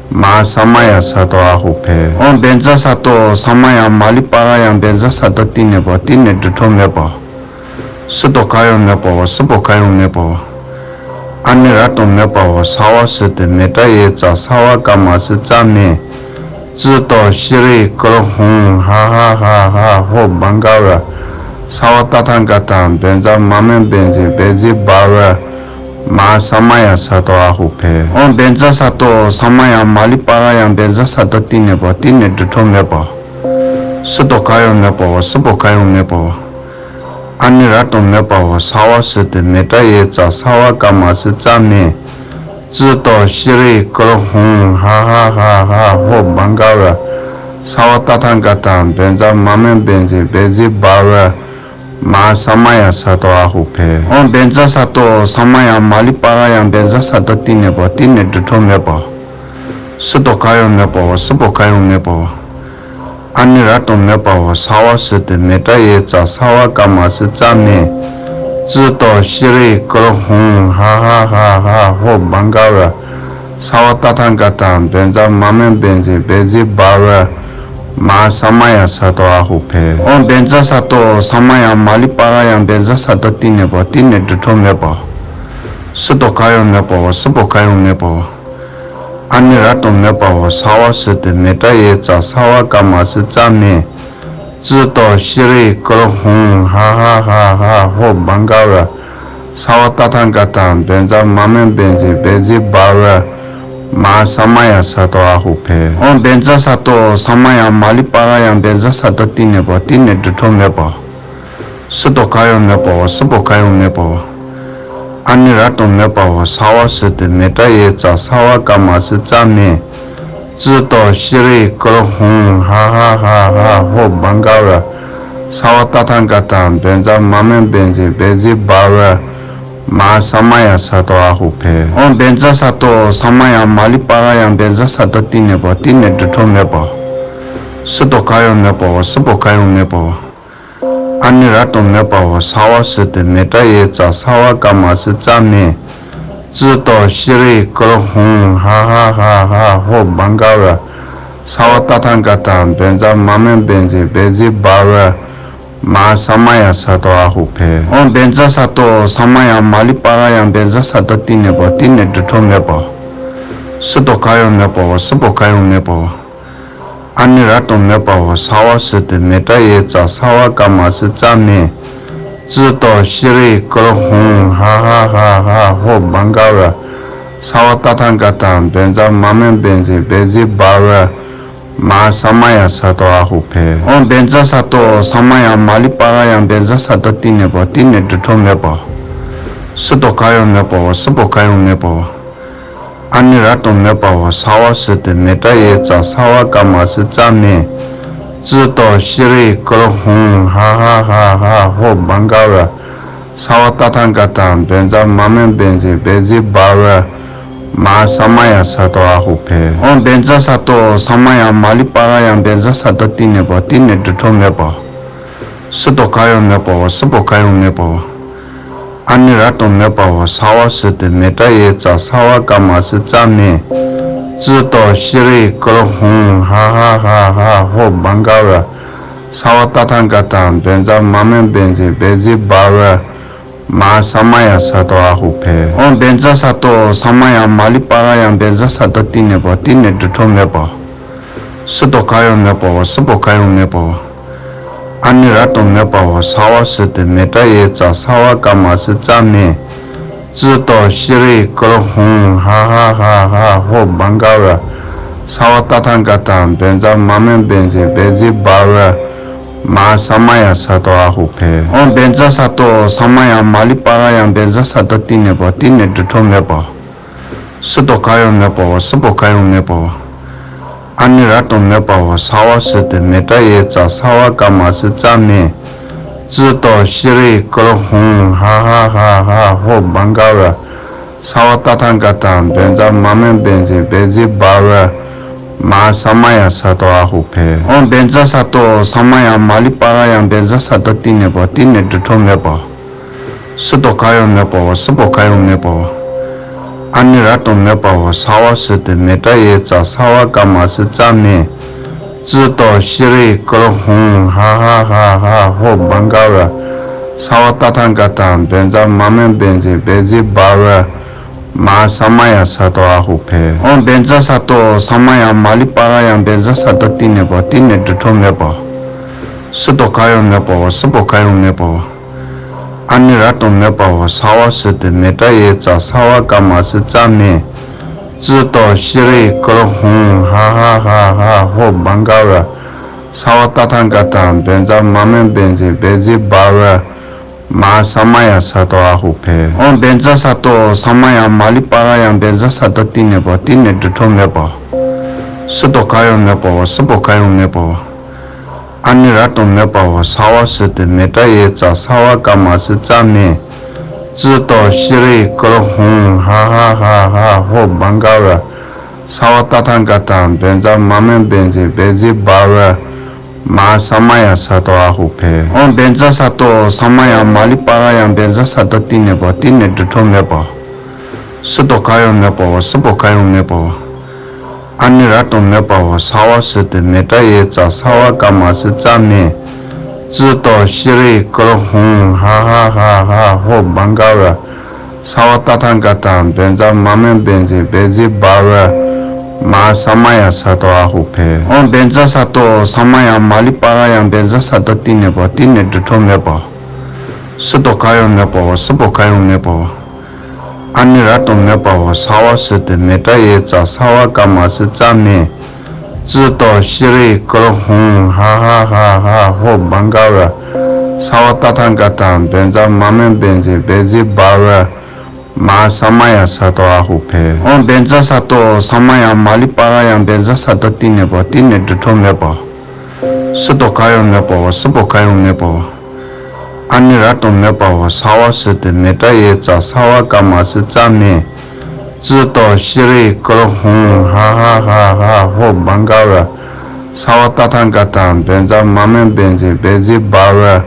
མ་ས་མ་ཡ་ས་ཏོ་ཨ་ཧུ་ཕེ། ཨོཾ་བཛྲ་ས་ཏོ་ས་མ་ཡ་མ་ལི་པ་ར་ཡ་བཛྲ་ས་ཏོ་ཏི་ནི་པ་ཏི་ནི་དྲི་ཁྲོ་མེ་པ། སུ་ཏོ་ག་ཡོ་མེ་པ་བ། སུ་པོ་ག་ཡོ་མེ་པ་བ། ཨ་ནི་ར་ཏོ་མེ་པ་བ། ས་བ་སུ་ཏི་མེ་ཏྲ་ཡེ་ཙ་ས་བ་ཀ་མ་སུ་ཙ་མེ། ཙི་ཏོ་ཤི་རི་ཀྲོ་ཧུང་ཧ་ཧ་ཧ་ཧ་ཧོ་བང་ག་བ། ས་བ་ཏ་ཐང་ཀ་ཏ་བཛྲ་མ་མེ་བཛྲ་བཛྲ་བ་བ། མ་ས་མ་ཡ་ས་ཏོ་ཨ་ཧུ་ཕེ། ཨོཾ་བཛྲ་ས་ཏོ་ས་མ་ཡ་མ་ལི་པ་ར་ཡ་བཛྲ་ས་ཏོ་ཏི་ནི་པ་ཏི་ནི་དྲི་ཁྲོ་མེ་པ། སུ་ཏོ་ག་ཡོ་མེ་པ་བ། སུ་པོ་ག་ཡོ་མེ་པ་བ། ཨ་ནི་ར་ཏོ་མེ་པ་བ། ས་བ་སུ་ཏི་མེ་ཏྲ་ཡེ་ཙ་ས་བ་ཀ་མ་སུ་ཙ་མེ། ཙི་ཏོ་ཤི་རི་ཀྲོ་ཧུང་ཧ་ཧ་ཧ་ཧ་ཧོ་བང་ག་བ། ས་བ་ཏ་ཐང་ཀ་ཏ་བཛྲ་མ་མེ་བཛྲ་བཛྲ་བ་བ། མ་ས་མ་ཡ་ས་ཏོ་ཨ་ཧུ་ཕེ། ཨོཾ་བཛྲ་ས་ཏོ་ས་མ་ཡ་མ་ལི་པ་ར་ཡ་བཛྲ་ས་ཏོ་ཏི་ནི་པ་ཏི་ནི་དྲི་ཁྲོ་མེ་པ། སུ་ཏོ་ག་ཡོ་མེ་པ་བ། སུ་པོ་ག་ཡོ་མེ་པ་བ། ཨ་ནི་ར་ཏོ་མེ་པའོ། ས་བ་སུ་ཏི་མེ་ཏྲ་ཡེ་ཙ། ས་བ་ཀ་མ་སུ་ཙ་མེ། ཙི་ཏོ་ཤི་རི་ཀུ་རུ་ཧུང་། ཧ་ཧ་ཧ་ཧ་ཧོ་བང་ག་ར། ས་བ་ཏ་ཐང་ཀ་ཏ། བེ་ཛ་མ་མེ་བེ་ཛི་བེ་ཛི་བ་ར། མ་ས་མ་ཡ་ས་ཏོ་ཨ་ཧུ་ཕེ། ཨོ་བེ་ཛ་ས་ཏོ་ས་མ་ཡ་མ་ལི་པ་ར་ཡ་བེ་ཛ་ས་ཏོ་ཏི་ནེ་པོ། ཏི་ནེ་དྲི་ཁྲོ་མེ་པོ། སུ་ཏོ་ཁ་ཡོ་མེ་པོ། སུ་པོ་ཁ་ཡོ་མེ་པོ། ཨ་ནི་ར་ཏོ་མེ་པའོ། ས་བ་སུ་ཏི་མེ་ཏྲ་ཡེ་ཙ། ས་བ་ཀ་མ་སུ་ཙ་མེ། ཙི་ཏོ་ཤི་རི་ཀུ་རུ་ཧུང་། ཧ་ཧ་ཧ་ཧ་ཧོ་བང་ག་ར། ས་བ་ཏ་ཐང་ཀ་ཏ། བེ་ཛ་མ་མེ་བེ་ཛི་བེ་ཛི་བ་ར། མ་ས་མ་ཡ་ས་ཏོ་ཨ་ཧུ་ཕེ། ཨོ་བེ་ཛ་ས་ཏོ་ས་མ་ཡ་མ་ལི་པ་ར་ཡ་བེ་ཛ་ས་ཏོ་ཏི་ནེ་པོ། ཏི་ནེ་དྲི་ཁྲོ་མེ་པོ། སུ་ཏོ་ཁ་ཡོ་མེ་པོ། སུ་པོ་ཁ་ཡོ་མེ་པོ། ཨ་ནི་ར་ཏོ་མེ་པའོ། ས་བ་སུ་ཏི་མེ་ཏྲ་ཡེ་ཙ། ས་བ་ཀ་མ་སུ་ཙ་མེ། ཙི་ཏོ་ཤི་རི་ཀུ་རུ་ཧུང་། ཧ་ཧ་ཧ་ཧ་ཧོ་བང་ག་ར། ས་བ་ཏ་ཐང་ཀ་ཏ། བེ་ཛ་མ་མེ་བེ་ཛི་བེ་ཛི་བ་ར། མ་ས་མ་ཡ་ས་ཏོ་ཨ་ཧུ་ཕེ། ཨོ་བེ་ཛ་ས་ཏོ་ས་མ་ཡ་མ་ལི་པ་ར་ཡ་བེ་ཛ་ས་ཏོ་ཏི་ནེ་པོ། ཏི་ནེ་དྲི་ཁྲོ་མེ་པོ། སུ་ཏོ་ཁ་ཡོ་མེ་པོ། སུ་པོ་ཁ་ཡོ་མེ་པོ། ཨ་ནི་ར་ཏོ་མེ་པའོ། ས་བ་སུ་ཏི་མེ་ཏྲ་ཡེ་ཙ། ས་བ་ཀ་མ་སུ་ཙ་མེ། ཙི་ཏོ་ཤི་རི་ཀུ་རུ་ཧུང་། ཧ་ཧ་ཧ་ཧ་ཧོ་བང་ག་ར། ས་བ་ཏ་ཐང་ཀ་ཏ། བེ་ཛ་མ་མེ་བེ་ཛི་བེ་ཛི་བ་ར། མ་ས་མ་ཡ་ས་ཏོ་ཨ་ཧུ་ཕེ། ཨོ་བེ་ཛ་ས་ཏོ་ས་མ་ཡ་མ་ལི་པ་ར་ཡ་བེ་ཛ་ས་ཏོ་ཏི་ནེ་པོ། ཏི་ནེ་དྲི་ཁྲོ་མེ་པོ། སུ་ཏོ་ཁ་ཡོ་མེ་པོ། སུ་པོ་ཁ་ཡོ་མེ་པོ། ཨ་ནི་ར་ཏོ་མེ་པའོ། ས་བ་སུ་ཏི་མེ་ཏྲ་ཡེ་ཙ། ས་བ་ཀ་མ་སུ་ཙ་མེ། ཙི་ཏོ་ཤི་རི་ཀུ་རུ་ཧུང་། ཧ་ཧ་ཧ་ཧ་ཧོ་བང་ག་ར། ས་བ་ཏ་ཐང་ཀ་ཏ། བེ་ཛ་མ་མེ་བེ་ཛི་བེ་ཛི་བ་ར། མ་ས་མ་ཡ་ས་ཏོ་ཨ་ཧུ་ཕེ། ཨོ་བེ་ཛ་ས་ཏོ་ས་མ་ཡ་མ་ལི་པ་ར་ཡ་བེ་ཛ་ས་ཏོ་ཏི་ནེ་པོ། ཏི་ནེ་དྲི་ཁྲོ་མེ་པོ། སུ་ཏོ་ཁ་ཡོ་མེ་པོ། སུ་པོ་ཁ་ཡོ་མེ་པོ། ཨ་ནི་ར་ཏོ་མེ་པའོ། ས་བ་སུ་ཏི་མེ་ཏྲ་ཡེ་ཙ། ས་བ་ཀ་མ་སུ་ཙ་མེ། ཙི་ཏོ་ཤི་རི་ཀུ་རུ་ཧུང་། ཧ་ཧ་ཧ་ཧ་ཧོ་བང་ག་ར། ས་བ་ཏ་ཐང་ཀ་ཏ། བེ་ཛ་མ་མེ་བེ་ཛི་བེ་ཛི་བ་ར། མ་ས་མ་ཡ་ས་ཏོ་ཨ་ཧུ་ཕེ། ཨོ་བེ་ཛ་ས་ཏོ་ས་མ་ཡ་མ་ལི་པ་ར་ཡ་བེ་ཛ་ས་ཏོ་ཏི་ནེ་པོ། ཏི་ནེ་དྲི་ཁྲོ་མེ་པོ། སུ་ཏོ་ཁ་ཡོ་མེ་པོ། སུ་པོ་ཁ་ཡོ་མེ་པོ། ཨ་ནི་ར་ཏོ་མེ་པའོ། ས་བ་སུ་ཏི་མེ་ཏྲ་ཡེ་ཙ། ས་བ་ཀ་མ་སུ་ཙ་མེ། ཙི་ཏོ་ཤི་རི་ཀུ་རུ་ཧུང་། ཧ་ཧ་ཧ་ཧ་ཧོ་བང་ག་ར། ས་བ་ཏ་ཐང་ཀ་ཏ། བེ་ཛ་མ་མེ་བེ་ཛི་བེ་ཛི་བ་ར། མ་ས་མ་ཡ་ས་ཏོ་ཨ་ཧུ་ཕེ། ཨོ་བེ་ཛ་ས་ཏོ་ས་མ་ཡ་མ་ལི་པ་ར་ཡ་བེ་ཛ་ས་ཏོ་ཏི་ནེ་པོ། ཏི་ནེ་དྲི་ཁྲོ་མེ་པོ། སུ་ཏོ་ཁ་ཡོ་མེ་པོ། སུ་པོ་ཁ་ཡོ་མེ་པོ། ཨ་ནི་ར་ཏོ་མེ་པའོ། ས་བ་སུ་ཏི་མེ་ཏྲ་ཡེ་ཙ། ས་བ་ཀ་མ་སུ་ཙ་མེ། ཙི་ཏོ་ཤི་རི་ཀུ་རུ་ཧུང་། ཧ་ཧ་ཧ་ཧ་ཧོ་བང་ག་ར། ས་བ་ཏ་ཐང་ཀ་ཏ། བེ་ཛ་མ་མེ་བེ་ཛི་བེ་ཛི་བ་ར། མ་ས་མ་ཡ་ས་ཏོ་ཨ་ཧུ་ཕེ། ཨོ་བེ་ཛ་ས་ཏོ་ས་མ་ཡ་མ་ལི་པ་ར་ཡ་བེ་ཛ་ས་ཏོ་ཏི་ནེ་པོ། ཏི་ནེ་དྲི་ཁྲོ་མེ་པོ། སུ་ཏོ་ཁ་ཡོ་མེ་པོ། སུ་པོ་ཁ་ཡོ་མེ་པོ། ཨ་ནི་ར་ཏོ་མེ་པའོ། ས་བ་སུ་ཏི་མེ་ཏྲ་ཡེ་ཙ། ས་བ་ཀ་མ་སུ་ཙ་མེ། ཙི་ཏོ་ཤི་རི་ཀུ་རུ་ཧུང་། ཧ་ཧ་ཧ་ཧ་ཧོ་བང་ག་ར། ས་བ་ཏ་ཐང་ཀ་ཏ། བེ་ཛ་མ་མེ་བེ་ཛི་བེ་ཛི་བ་ར། མ་ས་མ་ཡ་ས་ཏོ་ཨ་ཧུ་ཕེ། ཨོ་བེ་ཛ་ས་ཏོ་ས་མ་ཡ་མ་ལི་པ་ར་ཡ་བེ་ཛ་ས་ཏོ་ཏི་ནེ་པོ། ཏི་ནེ་དྲི་ཁྲོ་མེ་པོ། སུ་ཏོ་ཁ་ཡོ་མེ་པོ། སུ་པོ་ཁ་ཡོ་མེ་པོ། ཨ་ནི་ར་ཏོ་མེ་པའོ། ས་བ་སུ་ཏི་མེ་ཏྲ་ཡེ་ཙ། ས་བ་ཀ་མ་སུ་ཙ་མེ། ཙི་ཏོ་ཤི་རི་ཀུ་རུ་ཧུང་། ཧ་ཧ་ཧ་ཧ་ཧོ་བང་ག་ར། ས་བ་ཏ་ཐང་ཀ་ཏ། བེ་ཛ་མ་མེ་བེ་ཛི་བེ་ཛི་བ་ར། མ་ས་མ་ཡ་ས་ཏོ་ཨ་ཧུ་ཕེ། ཨོ་བེ་ཛ་ས་ཏོ་ས་མ་ཡ་མ་ལི་པ་ར་ཡ་བེ་ཛ་ས་ཏོ་ཏི་ནེ་པོ། ཏི་ནེ་དྲི་ཁྲོ་མེ་པོ། སུ་ཏོ་ཁ་ཡོ་མེ་པོ། སུ་པོ་ཁ་ཡོ་མེ་པོ། ཨ་ནི་ར་ཏོ་མེ་པའོ། ས་བ་སུ་ཏི་མེ་ཏྲ་ཡེ་ཙ། ས་བ་ཀ་མ་སུ་ཙ་མེ། ཙི་ཏོ་ཤི་རི་ཀུ་རུ་ཧུང་། ཧ་ཧ་ཧ་ཧ་ཧོ་བང་ག་ར། ས་བ་ཏ་ཐང་ཀ་ཏ། བེ་ཛ་མ་མེ་བེ་ཛི་བེ་ཛི་བ་ར། མ་ས་མ་ཡ་ས་ཏོ་ཨ་ཧུ་ཕེ། ཨོ་བེ་ཛ་ས་ཏོ་ས་མ་ཡ་མ་ལི་པ་ར་ཡ་བེ་ཛ་ས་ཏོ་ཏི་ནེ་པོ། ཏི་ནེ་དྲི་ཁྲོ་མེ་པོ། སུ་ཏོ་ཁ་ཡོ་མེ་པོ། སུ་པོ་ཁ་ཡོ་མེ་པོ། ཨ་ནི་ར་ཏོ་མེ་པའོ། ས་བ་སུ་ཏི་མེ་ཏྲ་ཡེ་ཙ། ས་བ་ཀ་མ་སུ་ཙ་མེ། ཙི་ཏོ་ཤི་རི་ཀུ་རུ་ཧུང་། ཧ་ཧ་ཧ་ཧ་ཧོ་བང་ག་ར། ས་བ་ཏ་ཐང་ཀ་ཏ། བེ་ཛ་མ་མེ་བེ་ཛི་བེ་ཛི་བ་ར། མ་ས་མ་ཡ་ས་ཏོ་ཨ་ཧུ་ཕེ། ཨོཾ་བཛྲ་ས་ཏོ་ས་མ་ཡ་མ་ལི་པ་ར་ཡ་བཛྲ་ས་ཏོ་ཏི་ནི་པ་ཏི་ནི་དྲི་ཁྲོ་མེ་པ། སུ་ཏོ་ག་ཡོ་མེ་པ་བ་སུ་པོ་ག་ཡོ་མེ་པ་བ། ཨ་ནི་ར་ཏོ་མེ་པ་བ་ས་བ་སུ་ཏི་མེ་ཏྲ་ཡེ་ཙ་ས་བ་ཀ་མ་སུ་ཙ་མེ། ཙི་ཏོ་ཤི་རི་ཀུ་རུ་ཧུང་ཧ་ཧ་ཧ་ཧ་ཧོ་བང་ག་བ། ས་བ་ཏ་ཐང་ཀ་ཏ་བཛྲ་མ་མེ་བཛྲ་བཛྲ་བ་བ། མ་ས་མ་ཡ་ས་ཏོ་ཨ་ཧུ་ཕེ། ཨོཾ་བཛྲ་ས་ཏོ་ས་མ་ཡ་མ་ལི་པ་ར་ཡ་བཛྲ་ས་ཏོ་ཏི་ནི་པ་ཏི་ནི་དྲི་ཁྲོ་མེ་པ། སུ་ཏོ་ག་ཡོ་མེ་པ་བ་སུ་པོ་ག་ཡོ་མེ་པ་བ། ཨ་ནི་ར་ཏོ་མེ་པ་བ་ས་བ་སུ་ཏི་མེ་ཏྲ་ཡེ་ཙ་ས་བ་ཀ་མ་སུ་ཙ་མེ། ཙི་ཏོ་ཤི་རི་ཀུ་རུ་ཧུང་ཧ་ཧ་ཧ་ཧ་ཧོ་བང་ག་བ། ས་བ་ཏ་ཐང་ཀ་ཏ་བཛྲ་མ་མེ་བཛྲ་བཛྲ་བ་བ། མ་ས་མ་ཡ་ས་ཏོ་ཨ་ཧུ་ཕེ། ཨོཾ་བཛྲ་ས་ཏོ་ས་མ་ཡ་མ་ལི་པ་ར་ཡ་བཛྲ་ས་ཏོ་ཏི་ནི་པ་ཏི་ནི་དྲི་ཁྲོ་མེ་པ། སུ་ཏོ་ག་ཡོ་མེ་པ་བ་སུ་པོ་ག་ཡོ་མེ་པ་བ། ཨ་ནི་ར་ཏོ་མེ་པ་བ་ས་བ་སུ་ཏི་མེ་ཏྲ་ཡེ་ཙ་ས་བ་ཀ་མ་སུ་ཙ་མེ། ཙི་ཏོ་ཤི་རི་ཀུ་རུ་ཧུང་ཧ་ཧ་ཧ་ཧ་ཧོ་བང་ག་བ། ས་བ་ཏ་ཐང་ཀ་ཏ་བཛྲ་མ་མེ་བཛྲ་བཛྲ་བ་བ།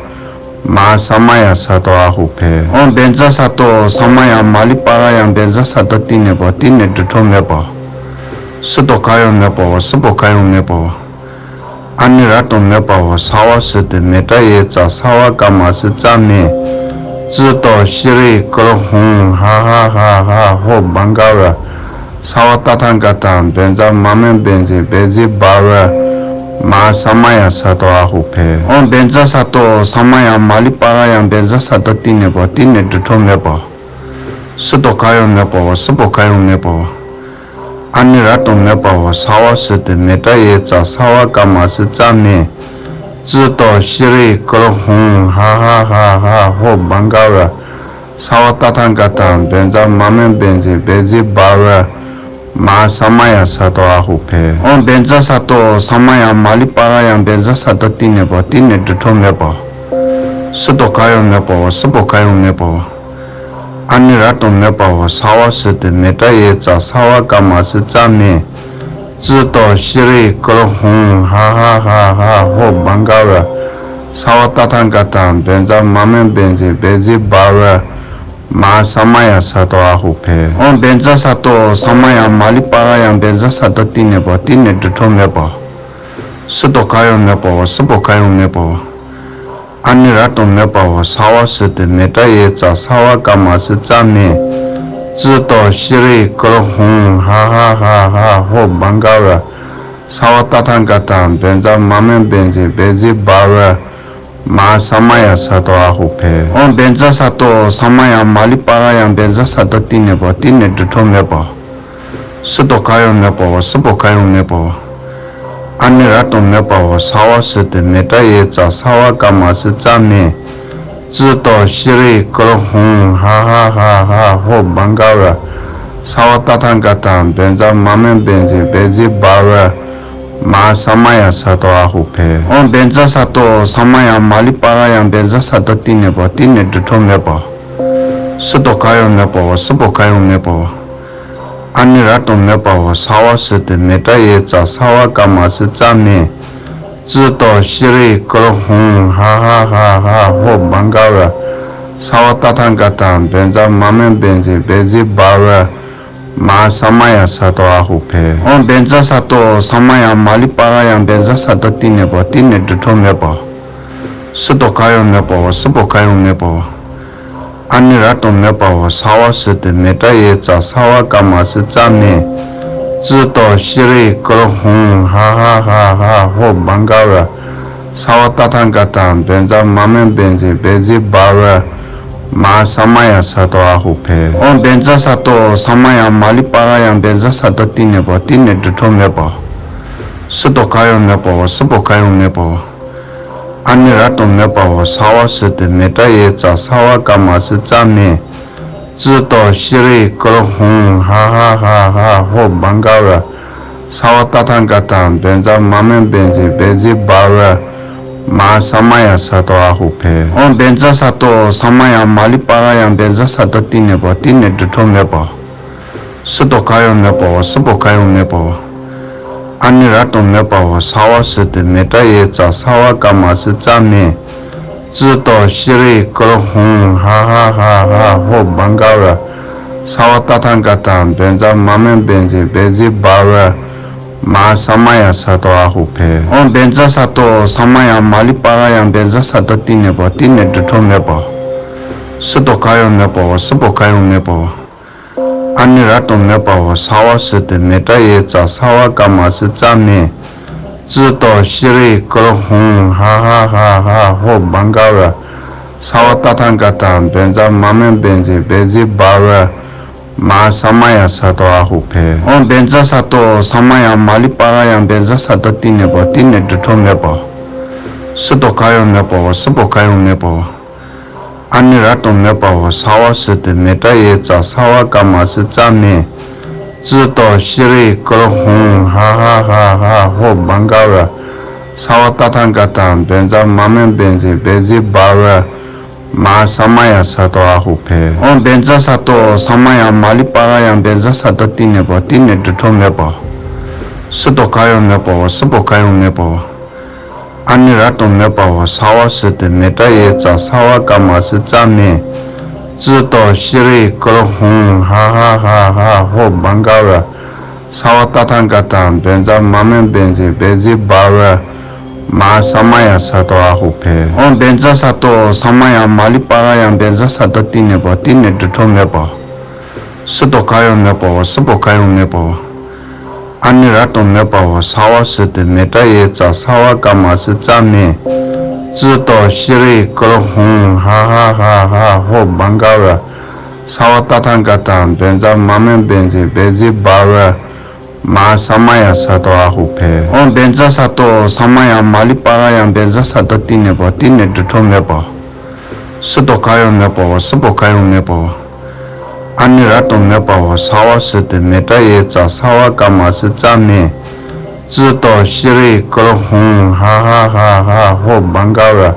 མ་ས་མ་ཡ་ས་ཏོ་ཨ་ཧུ་ཕེ། ཨོཾ་བཛྲ་ས་ཏོ་ས་མ་ཡ་མ་ལི་པ་ར་ཡ་བཛྲ་ས་ཏོ་ཏི་ནི་པ་ཏི་ནི་དྲི་ཁྲོ་མེ་པ། སུ་ཏོ་ག་ཡོ་མེ་པ་བ་སུ་པོ་ག་ཡོ་མེ་པ་བ། ཨ་ནི་ར་ཏོ་མེ་པ་བ་ས་བ་སུ་ཏི་མེ་ཏྲ་ཡེ་ཙ་ས་བ་ཀ་མ་སུ་ཙ་མེ། ཙི་ཏོ་ཤི་རི་ཀུ་རུ་ཧུང་ཧ་ཧ་ཧ་ཧ་ཧོ་བང་ག་བ། ས་བ་ཏ་ཐང་ཀ་ཏ་བཛྲ་མ་མེ་བཛྲ་བཛྲ་བ་བ། མ་ས་མ་ཡ་ས་ཏོ་ཨ་ཧུ་ཕེ། ཨོཾ་བཛྲ་ས་ཏོ་ས་མ་ཡ་མ་ལི་པ་ར་ཡ་བཛྲ་ས་ཏོ་ཏི་ནི་པ་ཏི་ནི་དྲི་ཁྲོ་མེ་པ། སུ་ཏོ་ག་ཡོ་མེ་པ་བ་སུ་པོ་ག་ཡོ་མེ་པ་བ། ཨ་ནི་ར་ཏོ་མེ་པ་བ་ས་བ་སུ་ཏི་མེ་ཏྲ་ཡེ་ཙ་ས་བ་ཀ་མ་སུ་ཙ་མེ། ཙི་ཏོ་ཤི་རི་ཀུ་རུ་ཧུང་ཧ་ཧ་ཧ་ཧ་ཧོ་བང་ག་བ། ས་བ་ཏ་ཐང་ཀ་ཏ་བཛྲ་མ་མེ་བཛྲ་བཛྲ་བ་བ། མ་ས་མ་ཡ་ས་ཏོ་ཨ་ཧུ་ཕེ། ཨོཾ་བཛྲ་ས་ཏོ་ས་མ་ཡ་མ་ལི་པ་ར་ཡ་བཛྲ་ས་ཏོ་ཏི་ནི་པ་ཏི་ནི་དྲི་ཁྲོ་མེ་པ། སུ་ཏོ་ག་ཡོ་མེ་པ་བ་སུ་པོ་ག་ཡོ་མེ་པ་བ། ཨ་ནི་ར་ཏོ་མེ་པ་བ་ས་བ་སུ་ཏི་མེ་ཏྲ་ཡེ་ཙ་ས་བ་ཀ་མ་སུ་ཙ་མེ། ཙི་ཏོ་ཤི་རི་ཀུ་རུ་ཧུང་ཧ་ཧ་ཧ་ཧ་ཧོ་བང་ག་བ། ས་བ་ཏ་ཐང་ཀ་ཏ་བཛྲ་མ་མེ་བཛྲ་བཛྲ་བ་བ། མ་ས་མ་ཡ་ས་ཏོ་ཨ་ཧུ་ཕེ། ཨོཾ་བཛྲ་ས་ཏོ་ས་མ་ཡ་མ་ལི་པ་ར་ཡ་བཛྲ་ས་ཏོ་ཏི་ནི་པ་ཏི་ནི་དྲི་ཁྲོ་མེ་པ། སུ་ཏོ་ག་ཡོ་མེ་པ་བ་སུ་པོ་ག་ཡོ་མེ་པ་བ། ཨ་ནི་ར་ཏོ་མེ་པ་བ་ས་བ་སུ་ཏི་མེ་ཏྲ་ཡེ་ཙ་ས་བ་ཀ་མ་སུ་ཙ་མེ། ཙི་ཏོ་ཤི་རི་ཀུ་རུ་ཧུང་ཧ་ཧ་ཧ་ཧ་ཧོ་བང་ག་བ། ས་བ་ཏ་ཐང་ཀ་ཏ་བཛྲ་མ་མེ་བཛྲ་བཛྲ་བ་བ། མ་ས་མ་ཡ་ས་ཏོ་ཨ་ཧུ་ཕེ། ཨོཾ་བཛྲ་ས་ཏོ་ས་མ་ཡ་མ་ལི་པ་ར་ཡ་བཛྲ་ས་ཏོ་ཏི་ནི་པ་ཏི་ནི་དྲི་ཁྲོ་མེ་པ། སུ་ཏོ་ག་ཡོ་མེ་པ་བ་སུ་པོ་ག་ཡོ་མེ་པ་བ། ཨ་ནི་ར་ཏོ་མེ་པ་བ་ས་བ་སུ་ཏི་མེ་ཏྲ་ཡེ་ཙ་ས་བ་ཀ་མ་སུ་ཙ་མེ། ཙི་ཏོ་ཤི་རི་ཀུ་རུ་ཧུང་ཧ་ཧ་ཧ་ཧ་ཧོ་བང་ག་བ། ས་བ་ཏ་ཐང་ཀ་ཏ་བཛྲ་མ་མེ་བཛྲ་བཛྲ་བ་བ། མ་ས་མ་ཡ་ས་ཏོ་ཨ་ཧུ་ཕེ། ཨོཾ་བཛྲ་ས་ཏོ་ས་མ་ཡ་མ་ལི་པ་ར་ཡ་བཛྲ་ས་ཏོ་ཏི་ནི་པ་ཏི་ནི་དྲི་ཁྲོ་མེ་པ། སུ་ཏོ་ག་ཡོ་མེ་པ་བ་སུ་པོ་ག་ཡོ་མེ་པ་བ། ཨ་ནི་ར་ཏོ་མེ་པ་བ་ས་བ་སུ་ཏི་མེ་ཏྲ་ཡེ་ཙ་ས་བ་ཀ་མ་སུ་ཙ་མེ། ཙི་ཏོ་ཤི་རི་ཀུ་རུ་ཧུང་ཧ་ཧ་ཧ་ཧ་ཧོ་བང་ག་བ། ས་བ་ཏ་ཐང་ཀ་ཏ་བཛྲ་མ་མེ་བཛྲ་བཛྲ་བ་བ། མ་ས་མ་ཡ་ས་ཏོ་ཨ་ཧུ་ཕེ། ཨོཾ་བཛྲ་ས་ཏོ་ས་མ་ཡ་མ་ལི་པ་ར་ཡ་བཛྲ་ས་ཏོ་ཏི་ནི་པ་ཏི་ནི་དྲི་ཁྲོ་མེ་པ། སུ་ཏོ་ག་ཡོ་མེ་པ་བ་སུ་པོ་ག་ཡོ་མེ་པ་བ། ཨ་ནི་ར་ཏོ་མེ་པ་བ་ས་བ་སུ་ཏི་མེ་ཏྲ་ཡེ་ཙ་ས་བ་ཀ་མ་སུ་ཙ་མེ། ཙི་ཏོ་ཤི་རི་ཀུ་རུ་ཧུང་ཧ་ཧ་ཧ་ཧ་ཧོ་བང་ག་བ། ས་བ་ཏ་ཐང་ཀ་ཏ་བཛྲ་མ་མེ་བཛྲ་བཛྲ་བ་བ། མ་ས་མ་ཡ་ས་ཏོ་ཨ་ཧུ་ཕེ། ཨོཾ་བཛྲ་ས་ཏོ་ས་མ་ཡ་མ་ལི་པ་ར་ཡ་བཛྲ་ས་ཏོ་ཏི་ནི་པ་ཏི་ནི་དྲི་ཁྲོ་མེ་པ། སུ་ཏོ་ག་ཡོ་མེ་པ་བ་སུ་པོ་ག་ཡོ་མེ་པ་བ། ཨ་ནི་ར་ཏོ་མེ་པ་བ་ས་བ་སུ་ཏི་མེ་ཏྲ་ཡེ་ཙ་ས་བ་ཀ་མ་སུ་ཙ་མེ། ཙི་ཏོ་ཤི་རི་ཀུ་རུ་ཧུང་ཧ་ཧ་ཧ་ཧ་ཧོ་བང་ག་བ། ས་བ་ཏ་ཐང་ཀ་ཏ་བཛྲ་མ་མེ་བཛྲ་བཛྲ་བ་བ། མ་ས་མ་ཡ་ས་ཏོ་ཨ་ཧུ་ཕེ། ཨོཾ་བཛྲ་ས་ཏོ་ས་མ་ཡ་མ་ལི་པ་ར་ཡ་བཛྲ་ས་ཏོ་ཏི་ནི་པ་ཏི་ནི་དྲི་ཁྲོ་མེ་པ། སུ་ཏོ་ག་ཡོ་མེ་པ་བ་སུ་པོ་ག་ཡོ་མེ་པ་བ། ཨ་ནི་ར་ཏོ་མེ་པ་བོ་ས་བ་སུ་ཏི་མེ་ཏྲ་ཡེ་ཙ་ས་བ་ཀ་མ་སུ་ཙ་མེ། ཙི་ཏོ་ཤི་རི་ཀུ་རུ་ཧུང་ཧ་ཧ་ཧ་ཧ་ཧོ་བང་ག་ར། ས་བ་ཏ་ཐང་ཀ་ཏ་བེ་ཛ་མ་མེ་བེ་ཛི་བེ་ཛི་བ་ར། མ་ས་མ་ཡ་ས་ཏོ་ཨ་ཧུ་ཕེ། ཨོ་བེ་ཛ་ས་ཏོ་ས་མ་ཡ་མ་ལི་པ་ར་ཡ་བེ་ཛ་ས་ཏོ་ཏི་ནེ་པོ་ཏི་ནེ་དྲི་ཁྲོ་མེ་པོ། སུ་ཏོ་ཁ་ཡོ་མེ་པོ་སུ་པོ་ཁ་ཡོ་མེ་པོ། ཨ་ནི་ར་ཏོ་མེ་པ་བོ་ས་བ་སུ་ཏི་མེ་ཏྲ་ཡེ་ཙ་ས་བ་ཀ་མ་སུ་ཙ་མེ། ཙི་ཏོ་ཤི་རི་ཀུ་རུ་ཧུང་ཧ་ཧ་ཧ་ཧ་ཧོ་བང་ག་ར། ས་བ་ཏ་ཐང་ཀ་ཏ་བེ་ཛ་མ་མེ་བེ་ཛི་བེ་ཛི་བ་ར། མ་ས་མ་ཡ་ས་ཏོ་ཨ་ཧུ་ཕེ། ཨོ་བེ་ཛ་ས་ཏོ་ས་མ་ཡ་མ་ལི་པ་ར་ཡ་བེ་ཛ་ས་ཏོ་ཏི་ནེ་པོ་ཏི་ནེ་དྲི་ཁྲོ་མེ་པོ། སུ་ཏོ་ཁ་ཡོ་མེ་པོ་སུ་པོ་ཁ་ཡོ་མེ་པོ། ཨ་ནི་ར་ཏོ་མེ་པ་བོ་ས་བ་སུ་ཏི་མེ་ཏྲ་ཡེ་ཙ་ས་བ་ཀ་མ་སུ་ཙ་མེ། ཙི་ཏོ་ཤི་རི་ཀུ་རུ་ཧུང་ཧ་ཧ་ཧ་ཧ་ཧོ་བང་ག་ར། ས་བ་ཏ་ཐང་ཀ་ཏ་བེ་ཛ་མ་མེ་བེ་ཛི་བེ་ཛི་བ་ར། མ་ས་མ་ཡ་ས་ཏོ་ཨ་ཧུ་ཕེ། ཨོ་བེ་ཛ་ས་ཏོ་ས་མ་ཡ་མ་ལི་པ་ར་ཡ་བེ་ཛ་ས་ཏོ་ཏི་ནེ་པོ་ཏི་ནེ་དྲི་ཁྲོ་མེ་པོ། སུ་ཏོ་ཁ་ཡོ་མེ་པོ་སུ་པོ་ཁ་ཡོ་མེ་པོ། ཨ་ནི་ར་ཏོ་མེ་པ་བོ་ས་བ་སུ་ཏི་མེ་ཏྲ་ཡེ་ཙ་ས་བ་ཀ་མ་སུ་ཙ་མེ། ཙི་ཏོ་ཤི་རི་ཀུ་རུ་ཧུང་ཧ་ཧ་ཧ་ཧ་ཧོ་བང་ག་ར། ས་བ་ཏ་ཐང་ཀ་ཏ་བེ་ཛ་མ་མེ་བེ་ཛི་བེ་ཛི་བ་ར། མ་ས་མ་ཡ་ས་ཏོ་ཨ་ཧུ་ཕེ། ཨོ་བེ་ཛ་ས་ཏོ་ས་མ་ཡ་མ་ལི་པ་ར་ཡ་བེ་ཛ་ས་ཏོ་ཏི་ནེ་པོ་ཏི་ནེ་དྲི་ཁྲོ་མེ་པོ། སུ་ཏོ་ཁ་ཡོ་མེ་པོ་སུ་པོ་ཁ་ཡོ་མེ་པོ། ཨ་ནི་ར་ཏོ་མེ་པ་བོ་ས་བ་སུ་ཏི་མེ་ཏྲ་ཡེ་ཙ་ས་བ་ཀ་མ་སུ་ཙ་མེ། ཙི་ཏོ་ཤི་རི་ཀུ་རུ་ཧུང་ཧ་ཧ་ཧ་ཧ་ཧོ་བང་ག་ར། ས་བ་ཏ་ཐང་ཀ་ཏ་བེ་ཛ་མ་མེ་བེ་ཛི་བེ་ཛི་བ་ར། མ་ས་མ་ཡ་ས་ཏོ་ཨ་ཧུ་ཕེ། ཨོ་བེ་ཛ་ས་ཏོ་ས་མ་ཡ་མ་ལི་པ་ར་ཡ་བེ་ཛ་ས་ཏོ་ཏི་ནེ་པོ་ཏི་ནེ་དྲི་ཁྲོ་མེ་པོ། སུ་ཏོ་ཁ་ཡོ་མེ་པོ་སུ་པོ་ཁ་ཡོ་མེ་པོ། ཨ་ནི་ར་ཏོ་མེ་པ་བོ་ས་བ་སུ་ཏི་མེ་ཏྲ་ཡེ་ཙ་ས་བ་ཀ་མ་སུ་ཙ་མེ། ཙི་ཏོ་ཤི་རི་ཀུ་རུ་ཧུང་ཧ་ཧ་ཧ་ཧ་ཧོ་བང་ག་ར།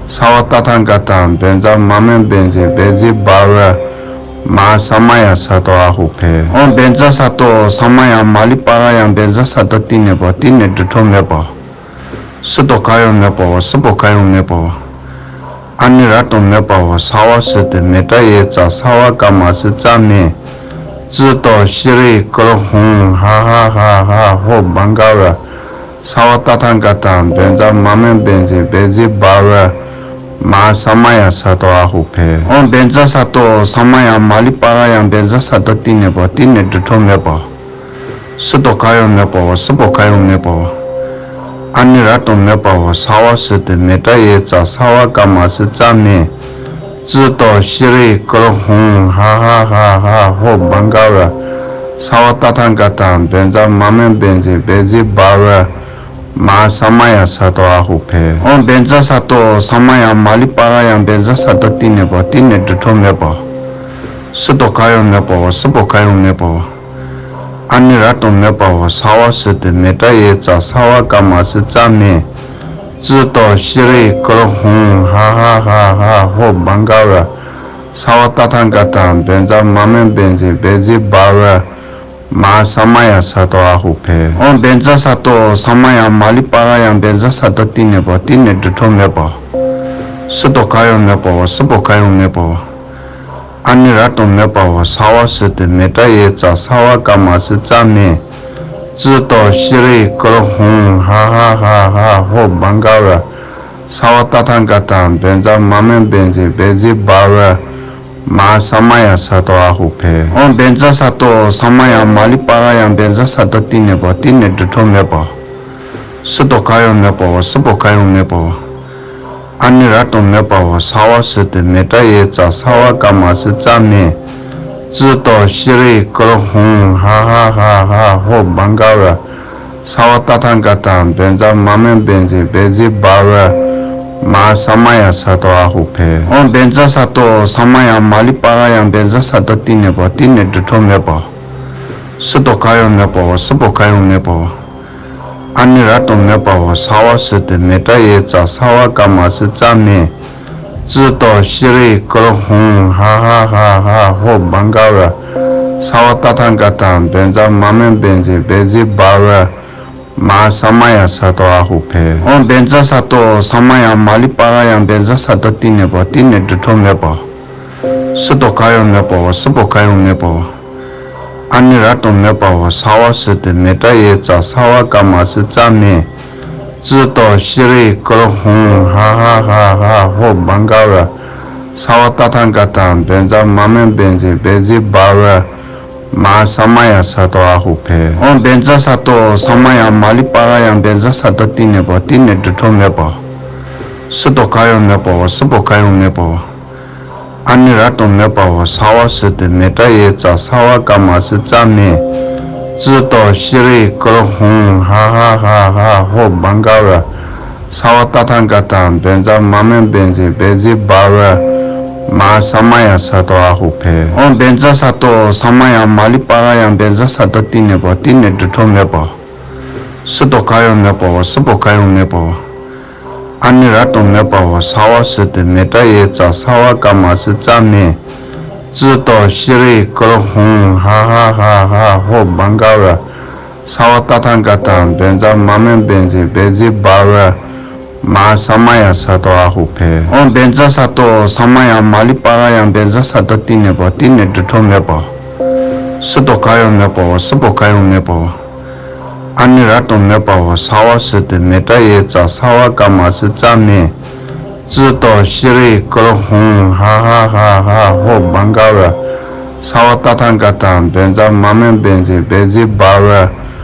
ས་བ་ཏ་ཐང་ཀ་ཏ་བེ་ཛ་མ་མེ་བེ་ཛི་བེ་ཛི་བ་ར། མ་ས་མ་ཡ་ས་ཏོ་ཨ་ཧུ་ཕེ། ཨོ་བེ་ཛ་ས་ཏོ་ས་མ་ཡ་མ་ལི་པ་ར་ཡ་བེ་ཛ་ས་ཏོ་ཏི་ནེ་པོ་ཏི་ནེ་དྲི་ཁྲོ་མེ་པོ། སུ་ཏོ་ཁ་ཡོ་མེ་པོ་སུ་པོ་ཁ་ཡོ་མེ་པོ། ཨ་ནི་ར་ཏོ་མེ་པ་བོ་ས་བ་སུ་ཏི་མེ་ཏྲ་ཡེ་ཙ་ས་བ་ཀ་མ་སུ་ཙ་མེ། ཙི་ཏོ་ཤི་རི་ཀུ་རུ་ཧུང་ཧ་ཧ་ཧ་ཧ་ཧོ་བང་ག་ར། ས་བ་ཏ་ཐང་ཀ་ཏ་བེ་ཛ་མ་མེ་བེ་ཛི་བེ་ཛི་བ་ར། མ་ས་མ་ཡ་ས་ཏོ་ཨ་ཧུ་ཕེ། ཨོ་བེ་ཛ་ས་ཏོ་ས་མ་ཡ་མ་ལི་པ་ར་ཡ་བེ་ཛ་ས་ཏོ་ཏི་ནེ་པོ་ཏི་ནེ་དྲི་ཁྲོ་མེ་པོ། སུ་ཏོ་ཁ་ཡོ་མེ་པོ་སུ་པོ་ཁ་ཡོ་མེ་པོ། ཨ་ནི་ར་ཏོ་མེ་པ་བོ་ས་བ་སུ་ཏི་མེ་ཏྲ་ཡེ་ཙ་ས་བ་ཀ་མ་སུ་ཙ་མེ། ཙི་ཏོ་ཤི་རི་ཀུ་རུ་ཧུང་ཧ་ཧ་ཧ་ཧ་ཧོ་བང་ག་ར། ས་བ་ཏ་ཐང་ཀ་ཏ་བེ་ཛ་མ་མེ་བེ་ཛི་བེ་ཛི་བ་ར། མ་ས་མ་ཡ་ས་ཏོ་ཨ་ཧུ་ཕེ། ཨོ་བེ་ཛ་ས་ཏོ་ས་མ་ཡ་མ་ལི་པ་ར་ཡ་བེ་ཛ་ས་ཏོ་ཏི་ནེ་པོ་ཏི་ནེ་དྲི་ཁྲོ་མེ་པོ། སུ་ཏོ་ཁ་ཡོ་མེ་པོ་སུ་པོ་ཁ་ཡོ་མེ་པོ། ཨ་ནི་ར་ཏོ་མེ་པ་བོ་ས་བ་སུ་ཏི་མེ་ཏྲ་ཡེ་ཙ་ས་བ་ཀ་མ་སུ་ཙ་མེ། ཙི་ཏོ་ཤི་རི་ཀུ་རུ་ཧུང་ཧ་ཧ་ཧ་ཧ་ཧོ་བང་ག་ར། ས་བ་ཏ་ཐང་ཀ་ཏ་བེ་ཛ་མ་མེ་བེ་ཛི་བེ་ཛི་བ་ར། མ་ས་མ་ཡ་ས་ཏོ་ཨ་ཧུ་ཕེ། ཨོ་བེ་ཛ་ས་ཏོ་ས་མ་ཡ་མ་ལི་པ་ར་ཡ་བེ་ཛ་ས་ཏོ་ཏི་ནེ་པོ་ཏི་ནེ་དྲི་ཁྲོ་མེ་པོ། སུ་ཏོ་ཁ་ཡོ་མེ་པོ་སུ་པོ་ཁ་ཡོ་མེ་པོ། ཨ་ནི་ར་ཏོ་མེ་པ་བོ་ས་བ་སུ་ཏི་མེ་ཏྲ་ཡེ་ཙ་ས་བ་ཀ་མ་སུ་ཙ་མེ། ཙི་ཏོ་ཤི་རི་ཀུ་རུ་ཧུང་ཧ་ཧ་ཧ་ཧ་ཧོ་བང་ག་ར། ས་བ་ཏ་ཐང་ཀ་ཏ་བེ་ཛ་མ་མེ་བེ་ཛི་བེ་ཛི་བ་ར། མ་ས་མ་ཡ་ས་ཏོ་ཨ་ཧུ་ཕེ། ཨོ་བེ་ཛ་ས་ཏོ་ས་མ་ཡ་མ་ལི་པ་ར་ཡ་བེ་ཛ་ས་ཏོ་ཏི་ནེ་པོ་ཏི་ནེ་དྲི་ཁྲོ་མེ་པོ། སུ་ཏོ་ཁ་ཡོ་མེ་པོ་སུ་པོ་ཁ་ཡོ་མེ་པོ། ཨ་ནི་ར་ཏོ་མེ་པ་བོ་ས་བ་སུ་ཏི་མེ་ཏྲ་ཡེ་ཙ་ས་བ་ཀ་མ་སུ་ཙ་མེ། ཙི་ཏོ་ཤི་རི་ཀུ་རུ་ཧུང་ཧ་ཧ་ཧ་ཧ་ཧོ་བང་ག་ར། ས་བ་ཏ་ཐང་ཀ་ཏ་བེ་ཛ་མ་མེ་བེ་ཛི་བེ་ཛི་བ་ར། མ་ས་མ་ཡ་ས་ཏོ་ཨ་ཧུ་ཕེ། ཨོ་བེ་ཛ་ས་ཏོ་ས་མ་ཡ་མ་ལི་པ་ར་ཡ་བེ་ཛ་ས་ཏོ་ཏི་ནེ་པོ་ཏི་ནེ་དྲི་ཁྲོ་མེ་པོ། སུ་ཏོ་ཁ་ཡོ་མེ་པོ་སུ་པོ་ཁ་ཡོ་མེ་པོ། ཨ་ནི་ར་ཏོ་མེ་པ་བོ་ས་བ་སུ་ཏི་མེ་ཏྲ་ཡེ་ཙ་ས་བ་ཀ་མ་སུ་ཙ་མེ། ཙི་ཏོ་ཤི་རི་ཀུ་རུ་ཧུང་ཧ་ཧ་ཧ་ཧ་ཧོ་བང་ག་ར། ས་བ་ཏ་ཐང་ཀ་ཏ་བེ་ཛ་མ་མེ་བེ་ཛི་བེ་ཛི་བ་ར། མ་ས་མ་ཡ་ས་ཏོ་ཨ་ཧུ་ཕེ། ཨོཾ་བཛྲ་ས་ཏོ་ས་མ་ཡ་མ་ལི་པ་ར་ཡ་བཛྲ་ས་ཏོ་ཏི་ནི་པ་ཏི་ནི་དྲི་ཁྲོ་མེ་པ། སུ་ཏོ་ག་ཡོ་མེ་པ་བ། སུ་པོ་ག་ཡོ་མེ་པ་བ། ཨ་ནི་ར་ཏོ་མེ་པ་བ། ས་བ་སུ་ཏི་མེ་ཏྲ་ཡེ་ཙ་ས་བ་ཀ་མ་སུ་ཙ་མེ། ཙི་ཏོ་ཤི་རི་ཀྲོ་ཧུང་ཧ་ཧ་ཧ་ཧ་ཧོ་བང་ག་བ། ས་བ་ཏ་ཐང་ཀ་ཏ་བཛྲ་མ་མེ་བཛྲ་བཛྲ་བ་བ། མ་ས་མ་ཡ་ས་ཏོ་ཨ་ཧུ་ཕེ། ཨོཾ་བཛྲ་ས་ཏོ་ས་མ་ཡ་མ་ལི་པ་ར་ཡ་བཛྲ་ས་ཏོ་ཏི་ནི་པ་ཏི་ནི་དྲི་ཁྲོ་མེ་པ། སུ་ཏོ་ག་ཡོ་མེ་པ་བ། སུ་པོ་ག་ཡོ་མེ་པ་བ། ཨ་ནི་ར་ཏོ་མེ་པ་བ། ས་བ་སུ་ཏི་མེ་ཏྲ་ཡེ་ཙ་ས་བ་ཀ་མ་སུ་ཙ་མེ། ཙི་ཏོ་ཤི་རི་ཀྲོ་ཧུང་ཧ་ཧ་ཧ་ཧ་ཧོ་བང་ག་བ། ས་བ་ཏ་ཐང་ཀ་ཏ་བཛྲ་མ་མེ་བཛྲ་བཛྲ་བ་བ། མ་ས་མ་ཡ་ས་ཏོ་ཨ་ཧུ་ཕེ། ཨོཾ་བཛྲ་ས་ཏོ་ས་མ་ཡ་མ་ལི་པ་ར་ཡ་བཛྲ་ས་ཏོ་ཏི་ནི་པ་ཏི་ནི་དྲི་ཁྲོ་མེ་པ། སུ་ཏོ་ག་ཡོ་མེ་པ་བ། སུ་པོ་ག་ཡོ་མེ་པ་བ། ཨ་ནི་ར་ཏོ་མེ་པ་བ། ས་བ་སུ་ཏི་མེ་ཏྲ་ཡེ་ཙ་ས་བ་ཀ་མ་སུ་ཙ་མེ། ཙི་ཏོ་ཤི་རི་ཀྲོ་ཧུང་ཧ་ཧ་ཧ་ཧ་ཧོ་བང་ག་བ། ས་བ་ཏ་ཐང་ཀ་ཏ་བཛྲ་མ་མེ་བཛྲ་བཛྲ་བ་བ། མ་ས་མ་ཡ་ས་ཏོ་ཨ་ཧུ་ཕེ། ཨོཾ་བཛྲ་ས་ཏོ་ས་མ་ཡ་མ་ལི་པ་ར་ཡ་བཛྲ་ས་ཏོ་ཏི་ནི་པ་ཏི་ནི་དྲི་ཁྲོ་མེ་པ། སུ་ཏོ་ག་ཡོ་མེ་པ་བ། སུ་པོ་ག་ཡོ་མེ་པ་བ། ཨ་ནི་ར་ཏོ་མེ་པ་བ། ས་བ་སུ་ཏི་མེ་ཏྲ་ཡེ་ཙ་ས་བ་ཀ་མ་སུ་ཙ་མེ། ཙི་ཏོ་ཤི་རི་ཀྲོ་ཧུང་ཧ་ཧ་ཧ་ཧ་ཧོ་བང་ག་བ། ས་བ་ཏ་ཐང་ཀ་ཏ་བཛྲ་མ་མེ་བཛྲ་བཛྲ་བ་བ།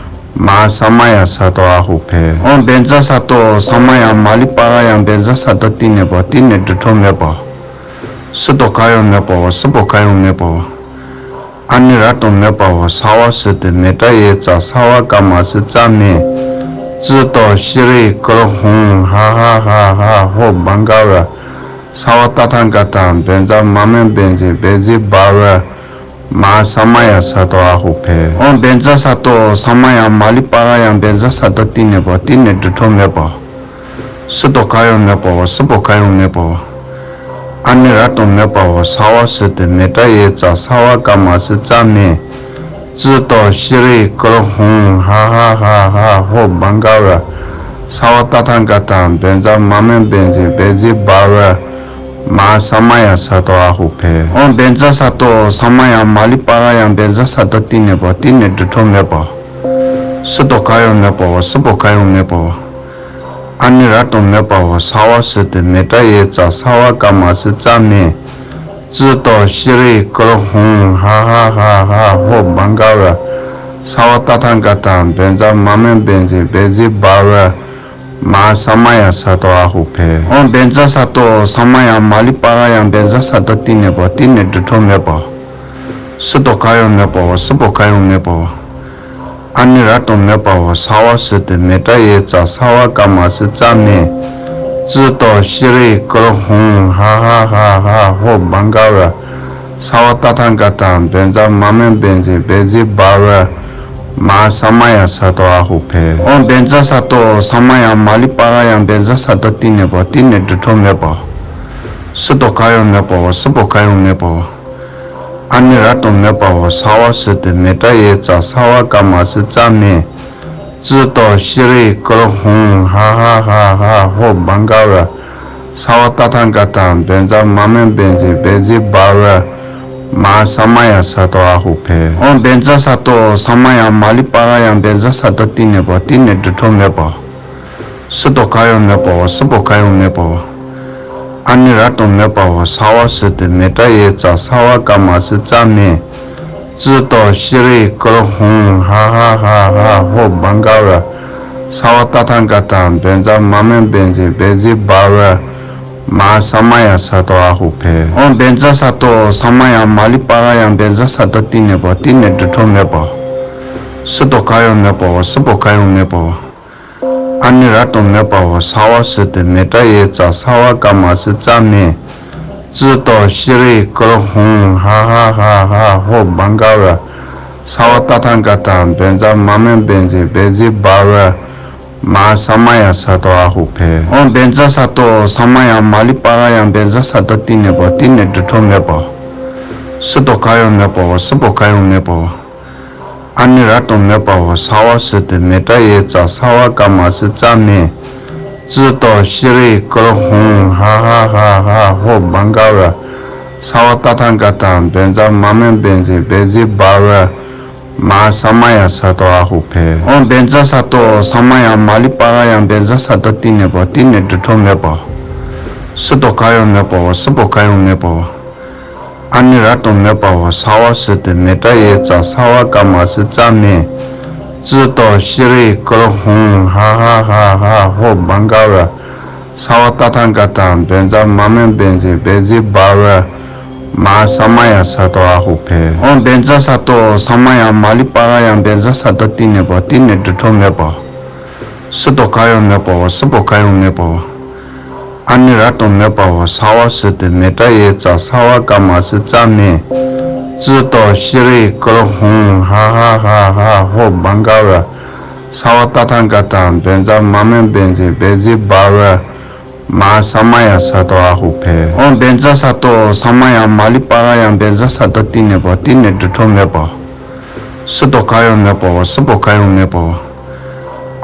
མ་ས་མ་ཡ་ས་ཏོ་ཨ་ཧུ་ཕེ། ཨོཾ་བཛྲ་ས་ཏོ་ས་མ་ཡ་མ་ལི་པ་ར་ཡ་བཛྲ་ས་ཏོ་ཏི་ནི་པ་ཏི་ནི་དྲི་ཁྲོ་མེ་པ། སུ་ཏོ་ག་ཡོ་མེ་པ་བ། སུ་པོ་ག་ཡོ་མེ་པ་བ། ཨ་ནི་ར་ཏོ་མེ་པ་བ། ས་བ་སུ་ཏི་མེ་ཏྲ་ཡེ་ཙ་ས་བ་ཀ་མ་སུ་ཙ་མེ། ཙི་ཏོ་ཤི་རི་ཀྲོ་ཧུང་ཧ་ཧ་ཧ་ཧ་ཧོ་བང་ག་བ། ས་བ་ཏ་ཐང་ཀ་ཏ་བཛྲ་མ་མེ་བཛྲ་བཛྲ་བ་བ། མ་ས་མ་ཡ་ས་ཏོ་ཨ་ཧུ་ཕེ། ཨོཾ་བཛྲ་ས་ཏོ་ས་མ་ཡ་མ་ལི་པ་ར་ཡ་བཛྲ་ས་ཏོ་ཏི་ནི་པ་ཏི་ནི་དྲི་ཁྲོ་མེ་པ། སུ་ཏོ་ག་ཡོ་མེ་པ་བ། སུ་པོ་ག་ཡོ་མེ་པ་བ། ཨ་ནི་ར་ཏོ་མེ་པ་བ། ས་བ་སུ་ཏི་མེ་ཏྲ་ཡེ་ཙ་ས་བ་ཀ་མ་སུ་ཙ་མེ། ཙི་ཏོ་ཤི་རི་ཀྲོ་ཧུང་ཧ་ཧ་ཧ་ཧ་ཧོ་བང་ག་བ། ས་བ་ཏ་ཐང་ཀ་ཏ་བཛྲ་མ་མེ་བཛྲ་བཛྲ་བ་བ། མ་ས་མ་ཡ་ས་ཏོ་ཨ་ཧུ་ཕེ། ཨོཾ་བཛྲ་ས་ཏོ་ས་མ་ཡ་མ་ལི་པ་ར་ཡ་བཛྲ་ས་ཏོ་ཏི་ནི་པ་ཏི་ནི་དྲི་ཁྲོ་མེ་པ། སུ་ཏོ་ག་ཡོ་མེ་པ་བ། སུ་པོ་ག་ཡོ་མེ་པ་བ། ཨ་ནི་ར་ཏོ་མེ་པ་བ། ས་བ་སུ་ཏི་མེ་ཏྲ་ཡེ་ཙ་ས་བ་ཀ་མ་སུ་ཙ་མེ། ཙི་ཏོ་ཤི་རི་ཀྲོ་ཧུང་ཧ་ཧ་ཧ་ཧ་ཧོ་བང་ག་བ། ས་བ་ཏ་ཐང་ཀ་ཏ་བཛྲ་མ་མེ་བཛྲ་བཛྲ་བ་བ། མ་ས་མ་ཡ་ས་ཏོ་ཨ་ཧུ་ཕེ། ཨོཾ་བཛྲ་ས་ཏོ་ས་མ་ཡ་མ་ལི་པ་ར་ཡ་བཛྲ་ས་ཏོ་ཏི་ནི་པ་ཏི་ནི་དྲི་ཁྲོ་མེ་པ། སུ་ཏོ་ག་ཡོ་མེ་པ་བ། སུ་པོ་ག་ཡོ་མེ་པ་བ། ཨ་ནི་ར་ཏོ་མེ་པ་བ། ས་བ་སུ་ཏི་མེ་ཏྲ་ཡེ་ཙ་ས་བ་ཀ་མ་སུ་ཙ་མེ། ཙི་ཏོ་ཤི་རི་ཀྲོ་ཧུང་ཧ་ཧ་ཧ་ཧ་ཧོ་བང་ག་བ། ས་བ་ཏ་ཐང་ཀ་ཏ་བཛྲ་མ་མེ་བཛྲ་བཛྲ་བ་བ། མ་ས་མ་ཡ་ས་ཏོ་ཨ་ཧུ་ཕེ། ཨོཾ་བཛྲ་ས་ཏོ་ས་མ་ཡ་མ་ལི་པ་ར་ཡ་བཛྲ་ས་ཏོ་ཏི་ནི་པ་ཏི་ནི་དྲི་ཁྲོ་མེ་པ། སུ་ཏོ་ག་ཡོ་མེ་པ་བ། སུ་པོ་ག་ཡོ་མེ་པ་བ། ཨ་ནི་ར་ཏོ་མེ་པ་བ། ས་བ་སུ་ཏི་མེ་ཏྲ་ཡེ་ཙ་ས་བ་ཀ་མ་སུ་ཙ་མེ། ཙི་ཏོ་ཤི་རི་ཀྲོ་ཧུང་ཧ་ཧ་ཧ་ཧ་ཧོ་བང་ག་བ། ས་བ་ཏ་ཐང་ཀ་ཏ་བཛྲ་མ་མེ་བཛྲ་བཛྲ་བ་བ། མ་ས་མ་ཡ་ས་ཏོ་ཨ་ཧུ་ཕེ། ཨོཾ་བཛྲ་ས་ཏོ་ས་མ་ཡ་མ་ལི་པ་ར་ཡ་བཛྲ་ས་ཏོ་ཏི་ནི་པ་ཏི་ནི་དྲི་ཁྲོ་མེ་པ། སུ་ཏོ་ག་ཡོ་མེ་པ་བ། སུ་པོ་ག་ཡོ་མེ་པ་བ། ཨ་ནི་ར་ཏོ་མེ་པ་བ། ས་བ་སུ་ཏི་མེ་ཏྲ་ཡེ་ཙ་ས་བ་ཀ་མ་སུ་ཙ་མེ། ཙི་ཏོ་ཤི་རི་ཀྲོ་ཧུང་ཧ་ཧ་ཧ་ཧ་ཧོ་བང་ག་བ། ས་བ་ཏ་ཐང་ཀ་ཏ་བཛྲ་མ་མེ་བཛྲ་བཛྲ་བ་བ། མ་ས་མ་ཡ་ས་ཏོ་ཨ་ཧུ་ཕེ། ཨོཾ་བཛྲ་ས་ཏོ་ས་མ་ཡ་མ་ལི་པ་ར་ཡ་བཛྲ་ས་ཏོ་ཏི་ནི་པ་ཏི་ནི་དྲི་ཁྲོ་མེ་པ། སུ་ཏོ་ག་ཡོ་མེ་པ་བ། སུ་པོ་ག་ཡོ་མེ་པ་བ། ཨ་ནི་ར་ཏོ་མེ་པ་བ། ས་བ་སུ་ཏི་མེ་ཏྲ་ཡེ་ཙ་ས་བ་ཀ་མ་སུ་ཙ་མེ། ཙི་ཏོ་ཤི་རི་ཀྲོ་ཧུང་ཧ་ཧ་ཧ་ཧ་ཧོ་བང་ག་བ། ས་བ་ཏ་ཐང་ཀ་ཏ་བཛྲ་མ་མེ་བཛྲ་བཛྲ་བ་བ། མ་ས་མ་ཡ་ས་ཏོ་ཨ་ཧུ་ཕེ། ཨོཾ་བཛྲ་ས་ཏོ་ས་མ་ཡ་མ་ལི་པ་ར་ཡ་བཛྲ་ས་ཏོ་ཏི་ནི་པ་ཏི་ནི་དྲི་ཁྲོ་མེ་པ། སུ་ཏོ་ག་ཡོ་མེ་པ་བ། སུ་པོ་ག་ཡོ་མེ་པ་བ། ཨ་ནི་རབ་ཏུ་མེད་པའོ། སརྦ་སིདྡྷི་མེ་ཏྲ་ཡེ་ཙ་སརྦ་ཀརྨ་སུ་ཙ་མེ། ཙི་ཏོ་ཤྲཱི་ཀུ་རུ་ཧཱུྃ་ཧ་ཧ་ཧ་ཧ་ཧོ་བྷ་ག་བ། སརྦ་ཏ་ཐཱ་ག་ཏ་བཛྲ་མ་མེ་བཛྲ་བཛྲ་བྷ་བ། མ་ས་མ་ཡ་སཏྭ་ཨ་ཧུ་ཕཊ། ཨོཾ་བཛྲ་སཏྭ་ས་མ་ཡ་མ་ལི་པ་ར་ཡ་བཛྲ་སཏྭ་ཏི་ནི་པ་ཏི་ནི་དྲི་ཁྲོ་མེ་པ། སུ་ཏོ་ག་ཡོ་མེ་པ་བ། སུ་པོ་ག་ཡོ་མེ་པ་བ། ཨ་ནི་རབ་ཏུ་མེ་པ་བ། སརྦ་སིདྡྷི་མེ་ཏྲ་ཡེ་ཙ་སརྦ་ཀརྨ་སུ་ཙ་མེ། ཙི་ཏོ་ཤྲཱི་ཀུ་རུ་ཧཱུྃ་ཧ་ཧ་ཧ་ཧ་ཧོ་བྷ་ག་བ། སརྦ་ཏ་ཐཱ་ག་ཏ་བཛྲ་མ་མེ་བཛྲ་བཛྲ་བྷ་བ། མ་ས་མ་ཡ་སཏྭ་ཨ་ཧུ་ཕཊ། ཨོཾ་བཛྲ་སཏྭ་ས་མ་ཡ་མ་ལི་པ་ར་ཡ་བཛྲ་སཏྭ་ཏི་ནི་པ་ཏི་ནི་དྲི་ཁྲོ་མེ་པ། སུ་ཏོ་ག་ཡོ་མེ་པ་བ། སུ་པོ་ག་ཡོ་མེ་པ་བ། ཨ་ནི་རབ་ཏུ་མེ་པ་བ། སརྦ་སིདྡྷི་མེ་ཏྲ་ཡེ་ཙ་སརྦ་ཀརྨ་སུ་ཙ་མེ། ཙི་ཏོ་ཤྲཱི་ཀུ་རུ་ཧཱུྃ་ཧ་ཧ་ཧ་ཧ་ཧོ་བྷ་ག་བ། སརྦ་ཏ་ཐཱ་ག་ཏ་བཛྲ་མ་མེ་བཛྲ་བཛྲ་བྷ་བ། མ་ས་མ་ཡ་སཏྭ་ཨ་ཧུ་ཕཊ། ཨོཾ་བཛྲ་སཏྭ་ས་མ་ཡ་མ་ལི་པ་ར་ཡ་བཛྲ་སཏྭ་ཏི་ནི་པ་ཏི་ནི་དྲི་ཁྲོ་མེ་པ། སུ་ཏོ་ག་ཡོ་མེ་པ་བ། སུ་པོ་ག་ཡོ་མེ་པ་བ།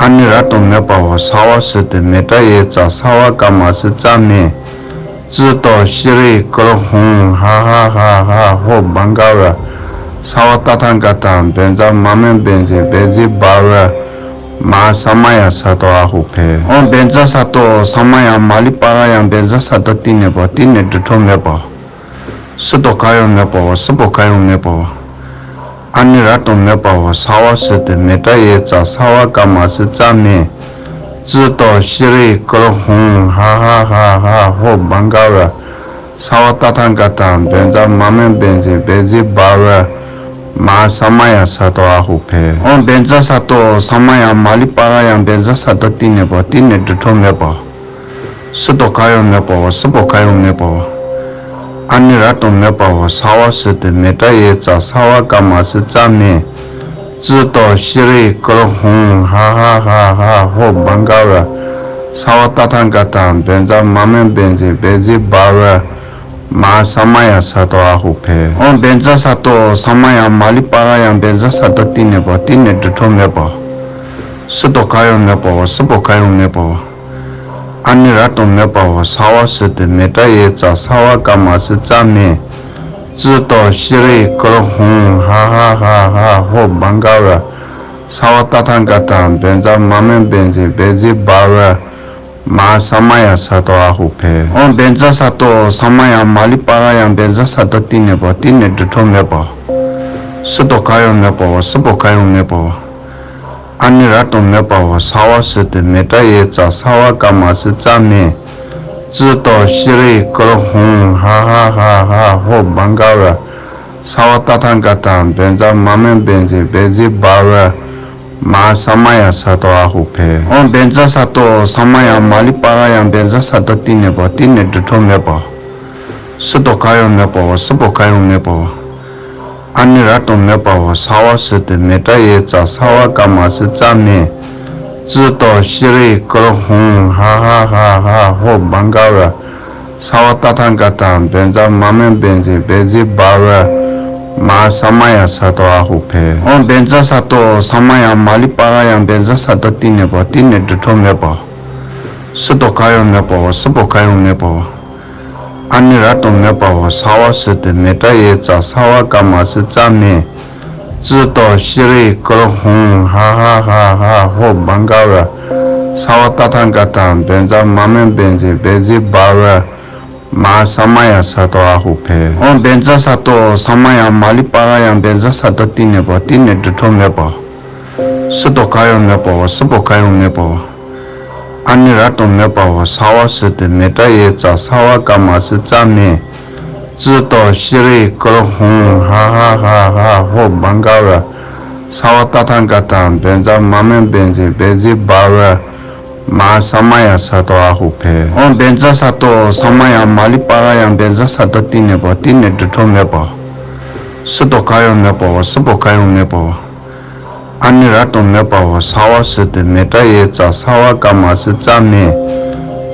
ཨ་ནི་རབ་ཏུ་མེ་པ་བ། སརྦ་སིདྡྷི་མེ་ཏྲ་ཡེ་ཙ་སརྦ་ཀརྨ་སུ་ཙ་མེ། ཙི་ཏོ་ཤྲཱི་ཀུ་རུ་ཧཱུྃ་ཧ་ཧ་ཧ་ཧ་ཧོ་བྷ་ག་བ། སརྦ་ཏ་ཐཱ་ག་ཏ་བཛྲ་མ་མེ་བཛྲ་བཛྲ་བྷ་བ། མ་ས་མ་ཡ་སཏྭ་ཨ་ཧུ་ཕཊ། ཨོཾ་བཛྲ་སཏྭ་ས་མ་ཡ་མ་ལི་པ་ར་ཡ་བཛྲ་སཏྭ་ཏི་ནི་པ་ཏི་ནི་དྲི་ཁྲོ་མེ་པ། སུ་ཏོ་ག་ཡོ་མེ་པ་བ། སུ་པོ་ག་ཡོ་མེ་པ་བ། ཨ་ནི་རབ་ཏུ་མེ་པ་བ། སརྦ་སིདྡྷི་མེ་ཏྲ་ཡེ་ཙ་སརྦ་ཀརྨ་སུ་ཙ་མེ། ཙི་ཏོ་ཤྲཱི་ཀུ་རུ་ཧཱུྃ་ཧ་ཧ་ཧ་ཧ་ཧོ་བྷ་ག་བ། སརྦ་ཏ་ཐཱ་ག་ཏ་བཛྲ་མ་མེ་བཛྲ་བཛྲ་བྷ་བ། མ་ས་མ་ཡ་སཏྭ་ཨ་ཧུ་ཕཊ། ཨོཾ་བཛྲ་སཏྭ་ས་མ་ཡ་མ་ལི་པ་ར་ཡ་བཛྲ་སཏྭ་ཏི་ནི་པ་ཏི་ནི་དྲི་ཁྲོ་མེ་པ། སུ་ཏོ་ག་ཡོ་མེ་པ་བ། སུ་པོ་ག་ཡོ་མེ་པ་བ། ཨ་ནི་རབ་ཏུ་མེ་པ་བ། སརྦ་སིདྡྷི་མེ་ཏྲ་ཡེ་ཙ་སརྦ་ཀརྨ་སུ་ཙ་མེ། ཙི་ཏོ་ཤྲཱི་ཀུ་རུ་ཧཱུྃ་ཧ་ཧ་ཧ་ཧ་ཧོ་བྷ་ག་བ། སརྦ་ཏ་ཐཱ་ག་ཏ་བཛྲ་མ་མེ་བཛྲ་བཛྲ་བྷ་བ། མ་ས་མ་ཡ་སཏྭ་ཨ་ཧུ་ཕཊ། ཨོཾ་བཛྲ་སཏྭ་ས་མ་ཡ་མ་ལི་པ་ར་ཡ་བཛྲ་སཏྭ་ཏི་ནི་པ་ཏི་ནི་དྲི་ཁྲོ་མེ་པ། སུ་ཏོ་ག་ཡོ་མེ་པ་བ། སུ་པོ་ག་ཡོ་མེ་པ་བ། ཨ་ནི་རབ་ཏུ་མེ་པ་བ། སརྦ་སིདྡྷི་མེ་ཏྲ་ཡེ་ཙ་སརྦ་ཀརྨ་སུ་ཙ་མེ། ཙི་ཏོ་ཤྲཱི་ཀུ་རུ་ཧཱུྃ་ཧ་ཧ་ཧ་ཧ་ཧོ་བྷ་ག་བ། སརྦ་ཏ་ཐཱ་ག་ཏ་བཛྲ་མ་མེ་བཛྲ་བཛྲ་བྷ་བ། མ་ས་མ་ཡ་སཏྭ་ཨ་ཧུ་ཕཊ། ཨོཾ་བཛྲ་སཏྭ་ས་མ་ཡ་མ་ལི་པ་ར་ཡ་བཛྲ་སཏྭ་ཏི་ནི་པ་ཏི་ནི་དྲི་ཁྲོ་མེ་པ། སུ་ཏོ་ག་ཡོ་མེ་པ་བ། སུ་པོ་ག་ཡོ་མེ་པ་བ། ཨ་ནི་རབ་ཏུ་མེ་པ་བ། སརྦ་སིདྡྷི་མེ་ཏྲ་ཡེ་ཙ་སརྦ་ཀརྨ་སུ་ཙ་མེ། ཙི་ཏོ་ཤྲཱི་ཀུ་རུ་ཧཱུྃ་ཧ་ཧ་ཧ་ཧ་ཧོ་བྷ་ག་བ། སརྦ་ཏ་ཐཱ་ག་ཏ་བཛྲ་མ་མེ་བཛྲ་བཛྲ་བྷ་བ། མ་ས་མ་ཡ་སཏྭ་ཨ་ཧུ་ཕཊ། ཨོཾ་བཛྲ་སཏྭ་ས་མ་ཡ་མ་ལི་པ་ར་ཡ་བཛྲ་སཏྭ་ཏི་ནི་པ་ཏི་ནི་དྲི་ཁྲོ་མེ་པ། སུ་ཏོ་ག་ཡོ་མེ་པ་བ། སུ་པོ་ག་ཡོ་མེ་པ་བ། ཨ་ནི་རབ་ཏུ་མེ་པ་བ། སརྦ་སིདྡྷི་མེ་ཏྲ་ཡེ་ཙ་སརྦ་ཀརྨ་སུ་ཙ་མེ། ཙི་ཏོ་ཤྲཱི་ཀུ་རུ་ཧཱུྃ་ཧ་ཧ་ཧ་ཧ་ཧོ་བྷ་ག་བ། སརྦ་ཏ་ཐཱ་ག་ཏ་བཛྲ་མ་མེ་བཛྲ་བཛྲ་བྷ་བ། མ་ས་མ་ཡ་སཏྭ་ཨ་ཧུ་ཕཊ། ཨོཾ་བཛྲ་སཏྭ་ས་མ་ཡ་མ་ལི་པ་ར་ཡ་བཛྲ་སཏྭ་ཏི་ནི་པ་ཏི་ནི་དྲི་ཁྲོ་མེ་པ། སུ་ཏོ་ག་ཡོ་མེ་པ་བ། སུ་པོ་ག་ཡོ་མེ་པ་བ། ཨ་ནི་རབ་ཏུ་མེ་པ་བ། སརྦ་སིདྡྷི་མེ་ཏྲ་ཡེ་ཙ་སརྦ་ཀརྨ་སུ་ཙ་མེ། ཙི་ཏོ་ཤྲཱི་ཀུ་རུ་ཧཱུྃ་ཧ་ཧ་ཧ་ཧ་ཧོ་བྷ་ག་བ། སརྦ་ཏ་ཐཱ་ག་ཏ་བཛྲ་མ་མེ་བཛྲ་བཛྲ་བྷ་བ། མ་ས་མ་ཡ་སཏྭ་ཨ་ཧུ་ཕཊ། ཨོཾ་བཛྲ་སཏྭ་ས་མ་ཡ་མ་ལི་པ་ར་ཡ་བཛྲ་སཏྭ་ཏི་ནི་པ་ཏི་ནི་དྲི་ཁྲོ་མེ་པ། སུ་ཏོ་ག་ཡོ་མེ་པ་བ། སུ་པོ་ག་ཡོ་མེ་པ་བ། ཨ་ནི་རབ་ཏུ་མེ་པ་བ། སརྦ་སིདྡྷི་མེ་ཏྲ་ཡེ་ཙ་སརྦ་ཀརྨ་སུ་ཙ་མེ། ཙི་ཏོ་ཤྲཱི་ཀུ་རུ་ཧཱུྃ་ཧ་ཧ་ཧ་ཧ་ཧོ་བྷ་ག་བ། སརྦ་ཏ་ཐཱ་ག་ཏ་བཛྲ་མ་མེ་བཛྲ་བཛྲ་བྷ་བ། མ་ས་མ་ཡ་སཏྭ་ཨ་ཧུ་ཕཊ། ཨོཾ་བཛྲ་སཏྭ་ས་མ་ཡ་མ་ལི་པ་ར་ཡ་བཛྲ་སཏྭ་ཏི་ནི་པ་ཏི་ནི་དྲི་ཁྲོ་མེ་པ། སུ་ཏོ་ག་ཡོ་མེ་པ་བ། སུ་པོ་ག་ཡོ་མེ་པ་བ། ཨ་ནི་རབ་ཏུ་མེ་པ་བ། སརྦ་སིདྡྷི་མེ་ཏྲ་ཡེ་ཙ་སརྦ་ཀརྨ་སུ་ཙ་མེ།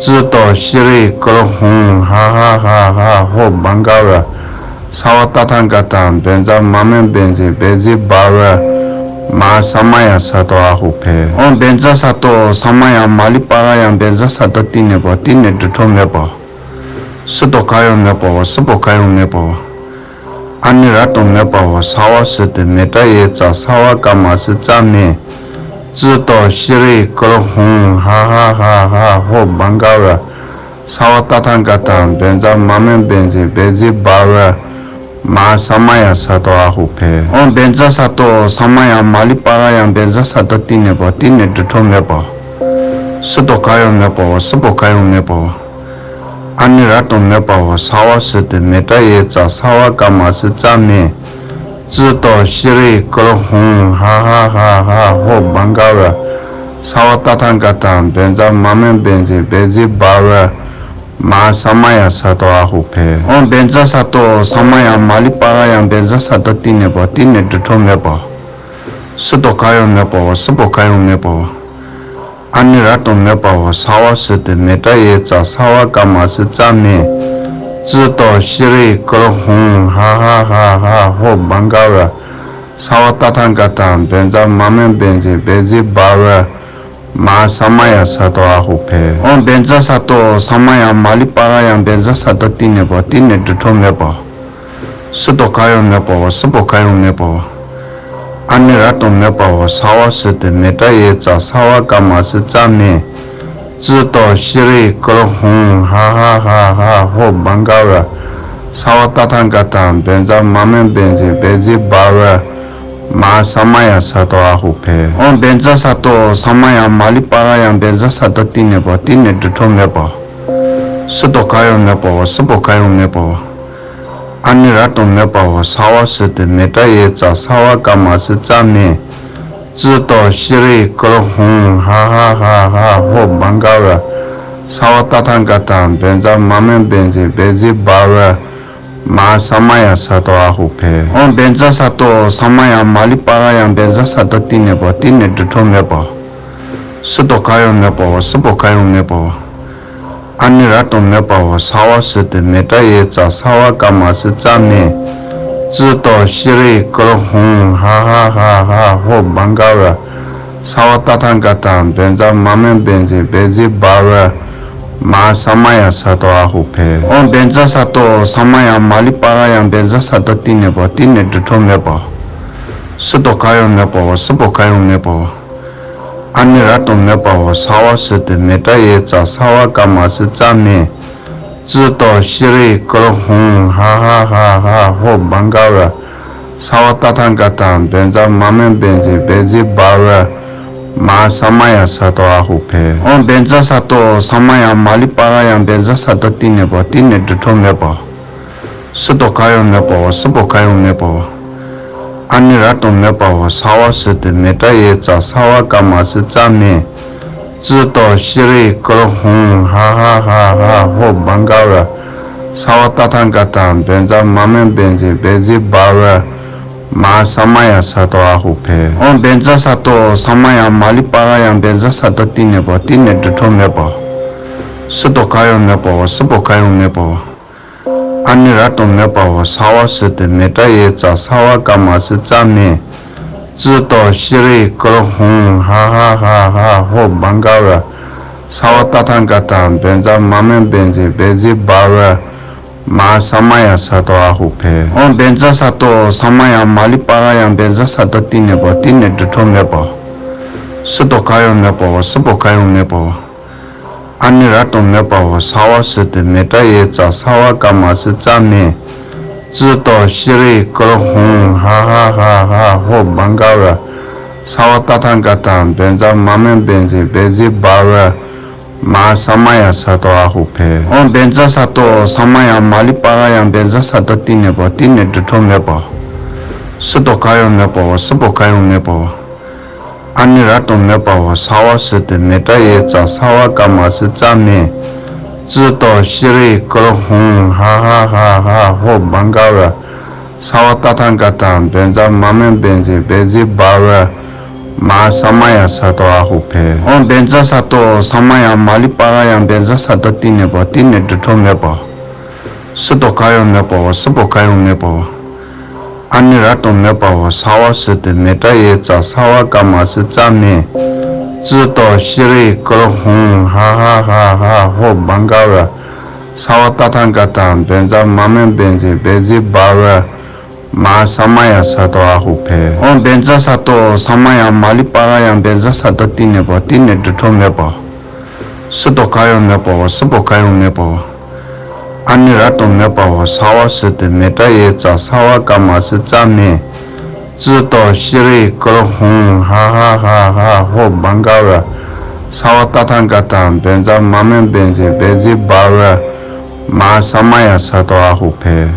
ཙི་ཏོ་ཤྲཱི་ཀུ་རུ་ཧཱུྃ་ཧ་ཧ་ཧ་ཧ་ཧོ་བྷ་ག་བ། སརྦ་ཏ་ཐཱ་ག་ཏ་བཛྲ་མ་མེ་བཛྲ་བཛྲ་བྷ་བ། མ་ས་མ་ཡ་ས་ཏོ་ཨ་ཧུ་ཕེ། ཨོཾ་བཛྲ་ས་ཏོ་ས་མ་ཡ་མ་ལི་པ་ར་ཡ་བཛྲ་ས་ཏོ་ཏི་ནི་པ་ཏི་ནི་དྲི་ཁྲོ་མེ་པ། སུ་ཏོ་ག་ཡོ་མེ་པ་བ་སུ་པོ་ག་ཡོ་མེ་པ་བ། ཨ་ནི་ར་ཏོ་མེ་པ་བ་ས་བ་སུ་ཏི་མེ་ཏྲ་ཡེ་ཙ་ས་བ་ཀ་མ་སུ་ཙ་མེ། ཙི་ཏོ་ཤི་རི་ཀུ་རུ་ཧུང་ཧ་ཧ་ཧ་ཧ་ཧོ་བང་ག་བ། ས་བ་ཏ་ཐང་ཀ་ཏ་བཛྲ་མ་མེ་བཛྲ་བཛྲ་བ་བ། མ་ས་མ་ཡ་ས་ཏོ་ཨ་ཧུ་ཕེ། ཨོཾ་བཛྲ་ས་ཏོ་ས་མ་ཡ་མ་ལི་པ་ར་ཡ་བཛྲ་ས་ཏོ་ཏི་ནི་པ་ཏི་ནི་དྲི་ཁྲོ་མེ་པ། སུ་ཏོ་ག་ཡོ་མེ་པ་བ་སུ་པོ་ག་ཡོ་མེ་པ་བ། ཨ་ནི་ར་ཏོ་མེ་པ་བ་ས་བ་སུ་ཏི་མེ་ཏྲ་ཡེ་ཙ་ས་བ་ཀ་མ་སུ་ཙ་མེ། ཙི་ཏོ་ཤི་རི་ཀུ་རུ་ཧུང་ཧ་ཧ་ཧ་ཧ་ཧོ་བང་ག་བ། ས་བ་ཏ་ཐང་ཀ་ཏ་བཛྲ་མ་མེ་བཛྲ་བཛྲ་བ་བ། མ་ས་མ་ཡ་ས་ཏོ་ཨ་ཧུ་ཕེ། ཨོཾ་བཛྲ་ས་ཏོ་ས་མ་ཡ་མ་ལི་པ་ར་ཡ་བཛྲ་ས་ཏོ་ཏི་ནི་པ་ཏི་ནི་དྲི་ཁྲོ་མེ་པ། སུ་ཏོ་ག་ཡོ་མེ་པ་བ་སུ་པོ་ག་ཡོ་མེ་པ་བ། ཨ་ནི་ར་ཏོ་མེ་པ་བ་ས་བ་སུ་ཏི་མེ་ཏྲ་ཡེ་ཙ་ས་བ་ཀ་མ་སུ་ཙ་མེ། ཙི་ཏོ་ཤི་རི་ཀུ་རུ་ཧུང་ཧ་ཧ་ཧ་ཧ་ཧོ་བང་ག་བ། ས་བ་ཏ་ཐང་ཀ་ཏ་བཛྲ་མ་མེ་བཛྲ་བཛྲ་བ་བ། མ་ས་མ་ཡ་ས་ཏོ་ཨ་ཧུ་ཕེ། ཨོཾ་བཛྲ་ས་ཏོ་ས་མ་ཡ་མ་ལི་པ་ར་ཡ་བཛྲ་ས་ཏོ་ཏི་ནི་པ་ཏི་ནི་དྲི་ཁྲོ་མེ་པ། སུ་ཏོ་ག་ཡོ་མེ་པ་བ་སུ་པོ་ག་ཡོ་མེ་པ་བ། ཨ་ནི་ར་ཏོ་མེ་པ་བ་ས་བ་སུ་ཏི་མེ་ཏྲ་ཡེ་ཙ་ས་བ་ཀ་མ་སུ་ཙ་མེ། ཙི་ཏོ་ཤི་རི་ཀུ་རུ་ཧུང་ཧ་ཧ་ཧ་ཧ་ཧོ་བང་ག་བ། ས་བ་ཏ་ཐང་ཀ་ཏ་བཛྲ་མ་མེ་བཛྲ་བཛྲ་བ་བ། མ་ས་མ་ཡ་ས་ཏོ་ཨ་ཧུ་ཕེ། ཨོཾ་བཛྲ་ས་ཏོ་ས་མ་ཡ་མ་ལི་པ་ར་ཡ་བཛྲ་ས་ཏོ་ཏི་ནི་པ་ཏི་ནི་དྲི་ཁྲོ་མེ་པ། སུ་ཏོ་ག་ཡོ་མེ་པ་བ་སུ་པོ་ག་ཡོ་མེ་པ་བ། ཨ་ནི་ར་ཏོ་མེ་པ་བ་ས་བ་སུ་ཏི་མེ་ཏྲ་ཡེ་ཙ་ས་བ་ཀ་མ་སུ་ཙ་མེ། ཙི་ཏོ་ཤི་རི་ཀུ་རུ་ཧུང་ཧ་ཧ་ཧ་ཧ་ཧོ་བང་ག་བ། ས་བ་ཏ་ཐང་ཀ་ཏ་བཛྲ་མ་མེ་བཛྲ་བཛྲ་བ་བ། མ་ས་མ་ཡ་ས་ཏོ་ཨ་ཧུ་ཕེ། ཨོཾ་བཛྲ་ས་ཏོ་ས་མ་ཡ་མ་ལི་པ་ར་ཡ་བཛྲ་ས་ཏོ་ཏི་ནི་པ་ཏི་ནི་དྲི་ཁྲོ་མེ་པ། སུ་ཏོ་ག་ཡོ་མེ་པ་བ་སུ་པོ་ག་ཡོ་མེ་པ་བ། ཨ་ནི་ར་ཏོ་མེ་པ་བ་ས་བ་སུ་ཏི་མེ་ཏྲ་ཡེ་ཙ་ས་བ་ཀ་མ་སུ་ཙ་མེ། ཙི་ཏོ་ཤི་རི་ཀུ་རུ་ཧུང་ཧ་ཧ་ཧ་ཧ་ཧོ་བང་ག་བ། ས་བ་ཏ་ཐང་ཀ་ཏ་བཛྲ་མ་མེ་བཛྲ་བཛྲ་བ་བ། མ་ས་མ་ཡ་ས་ཏོ་ཨ་ཧུ་ཕེ། ཨོཾ་བཛྲ་ས་ཏོ་ས་མ་ཡ་མ་ལི་པ་ར་ཡ་བཛྲ་ས་ཏོ་ཏི་ནི་པ་ཏི་ནི་དྲི་ཁྲོ་མེ་པ། སུ་ཏོ་ག་ཡོ་མེ་པ་བ་སུ་པོ་ག་ཡོ་མེ་པ་བ། ཨ་ནི་ར་ཏོ་མེ་པ་བ་ས་བ་སུ་ཏི་མེ་ཏྲ་ཡེ་ཙ་ས་བ་ཀ་མ་སུ་ཙ་མེ། ཙི་ཏོ་ཤི་རི་ཀུ་རུ་ཧུང་ཧ་ཧ་ཧ་ཧ་ཧོ་བང་ག་བ། ས་བ་ཏ་ཐང་ཀ་ཏ་བཛྲ་མ་མེ་བཛྲ་བཛྲ་བ་བ། མ་ས་མ་ཡ་ས་ཏོ་ཨ་ཧུ་ཕེ། ཨོཾ་བཛྲ་ས་ཏོ་ས་མ་ཡ་མ་ལི་པ་ར་ཡ་བཛྲ་ས་ཏོ་ཏི་ནི་པ་ཏི་ནི་དྲི་ཁྲོ་མེ་པ། སུ་ཏོ་ག་ཡོ་མེ་པ་བ་སུ་པོ་ག་ཡོ་མེ་པ་བ། ཨ་ནི་ར་ཏོ་མེ་པ་བ་ས་བ་སུ་ཏི་མེ་ཏྲ་ཡེ་ཙ་ས་བ་ཀ་མ་སུ་ཙ་མེ། ཙི་ཏོ་ཤི་རི་ཀུ་རུ་ཧུང་ཧ་ཧ་ཧ་ཧ་ཧོ་བང་ག་བ། ས་བ་ཏ་ཐང་ཀ་ཏ་བཛྲ་མ་མེ་བཛྲ་བཛྲ་བ་བ། མ་ས་མ་ཡ་ས་ཏོ་ཨ་ཧུ་ཕེ། ཨོཾ་བཛྲ་ས་ཏོ་ས་མ་ཡ་མ་ལི་པ་ར་ཡ་བཛྲ་ས་ཏོ་ཏི་ནི་པ་ཏི་ནི་དྲི་ཁྲོ་མེ་པ། སུ་ཏོ་ག་ཡོ་མེ་པ་བ་སུ་པོ་ག་ཡོ་མེ་པ་བ། ཨ་ནི་ར་ཏོ་མེ་པ་བ་ས་བ་སུ་ཏི་མེ་ཏྲ་ཡེ་ཙ་ས་བ་ཀ་མ་སུ་ཙ་མེ། ཙི་ཏོ་ཤི་རི་ཀུ་རུ་ཧུང་ཧ་ཧ་ཧ་ཧ་ཧོ་བང་ག་བ། ས་བ་ཏ་ཐང་ཀ་ཏ་བཛྲ་མ་མེ་བཛྲ་བཛྲ་བ་བ། མ་ས་མ་ཡ་ས་ཏོ་ཨ་ཧུ་ཕེ། ཨོཾ་བཛྲ་ས་ཏོ་ས་མ་ཡ་མ་ལི་པ་ར་ཡ་བཛྲ་ས་ཏོ་ཏི་ནི་པ་ཏི་ནི་དྲི་ཁྲོ་མེ་པ། སུ་ཏོ་ག་ཡོ་མེ་པ་བ་སུ་པོ་ག་ཡོ་མེ་པ་བ། ཨ་ནི་ར་ཏོ་མེ་པ་བ་ས་བ་སུ་ཏི་མེ་ཏྲ་ཡེ་ཙ་ས་བ་ཀ་མ་སུ་ཙ་མེ། ཙི་ཏོ་ཤི་རི་ཀུ་རུ་ཧུང་ཧ་ཧ་ཧ་ཧ་ཧོ་བང་ག་བ། ས་བ་ཏ་ཐང་ཀ་ཏ་བཛྲ་མ་མེ་བཛྲ་བཛྲ་བ་བ། མ་ས་མ་ཡ་ས་ཏོ་ཨ་ཧུ་ཕེ། ཨོཾ་བཛྲ་ས་ཏོ་ས་མ་ཡ་མ་ལི་པ་ར་ཡ་བཛྲ་ས་ཏོ་ཏི་ནི་པ་ཏི་ནི་དྲི་ཁྲོ་མེ་པ། སུ་ཏོ་ག་ཡོ་མེ་པ་བ་སུ་པོ་ག་ཡོ་མེ་པ་བ། ཨ་ནི་ར་ཏོ་མེ་པ་བ་ས་བ་སུ་ཏི་མེ་ཏྲ་ཡེ་ཙ་ས་བ་ཀ་མ་སུ་ཙ་མེ། ཙི་ཏོ་ཤི་རི་ཀུ་རུ་ཧུང་ཧ་ཧ་ཧ་ཧ་ཧོ་བང་ག་བ། ས་བ་ཏ་ཐང་ཀ་ཏ་བཛྲ་མ་མེ་བཛྲ་བཛྲ་བ་བ། མ་ས་མ་ཡ་ས་ཏོ་ཨ་ཧུ་ཕེ། ཨོཾ་བཛྲ་ས་ཏོ་ས་མ་ཡ་མ་ལི་པ་ར་ཡ་བཛྲ་ས་ཏོ་ཏི་ནི་པ་ཏི་ནི་དྲི་ཁྲོ་མེ་པ། སུ་ཏོ་ག་ཡོ་མེ་པ་བ་སུ་པོ་ག་ཡོ་མེ་པ་བ། ཨ་ནི་ར་དང་མེད་པའོ། ས་བ་སུ་དེ་མེ་ཏྲ་ཡེ་ཙ། ས་བ་ཀ་མ་སུ་ཙ་མེ། ཙི་ཏོ་ཤི་རི་ཀུ་རི་ཧུང་ཧ་ཧ་ཧ་ཧ་ཧོ་བང་ག་ར། ས་བ་ཏ་ཐང་ཀ་ཏ་བེ་ཛ་མ་མེ་བེ་ཛི་བེ་ཛི་བ་ར། མ་ས་མ་ཡ་ས་ཏོ་ཨ་ཧུ་ཕེ། ཨོ་བེ་ཛ་ས་ཏོ་ས་མ་ཡ་མ་ལི་པ་ར་ཡང་བེ་ཛ་ས་ཏོ་ཏི་ནེ་པོ་ཏི་ནེ་དྲི་ཁྲོ་མེད་པོ། སུ་ཏོ་ག་ཡོ་མེད་པོ། སུ་པོ་ག་ཡོ་མེད་པོ། ཨ་ནི་ར་དང་མེད་པའོ། ས་བ་སུ་དེ་མེ་ཏྲ་ཡེ་ཙ། ས་བ་ཀ་མ་སུ་ཙ་མེ། ཙི་ཏོ་ཤི་རི་ཀུ་རི་ཧུང་ཧ་ཧ་ཧ་ཧ་ཧོ་བང་ག་ར། ས་བ་ཏ་ཐང་ཀ་ཏ་བེ་ཛ་མ་མེ་བེ་ཛི་བེ་ཛི་བ་ར། མ་ས་མ་ཡ་ས་ཏོ་ཨ་ཧུ་ཕེ།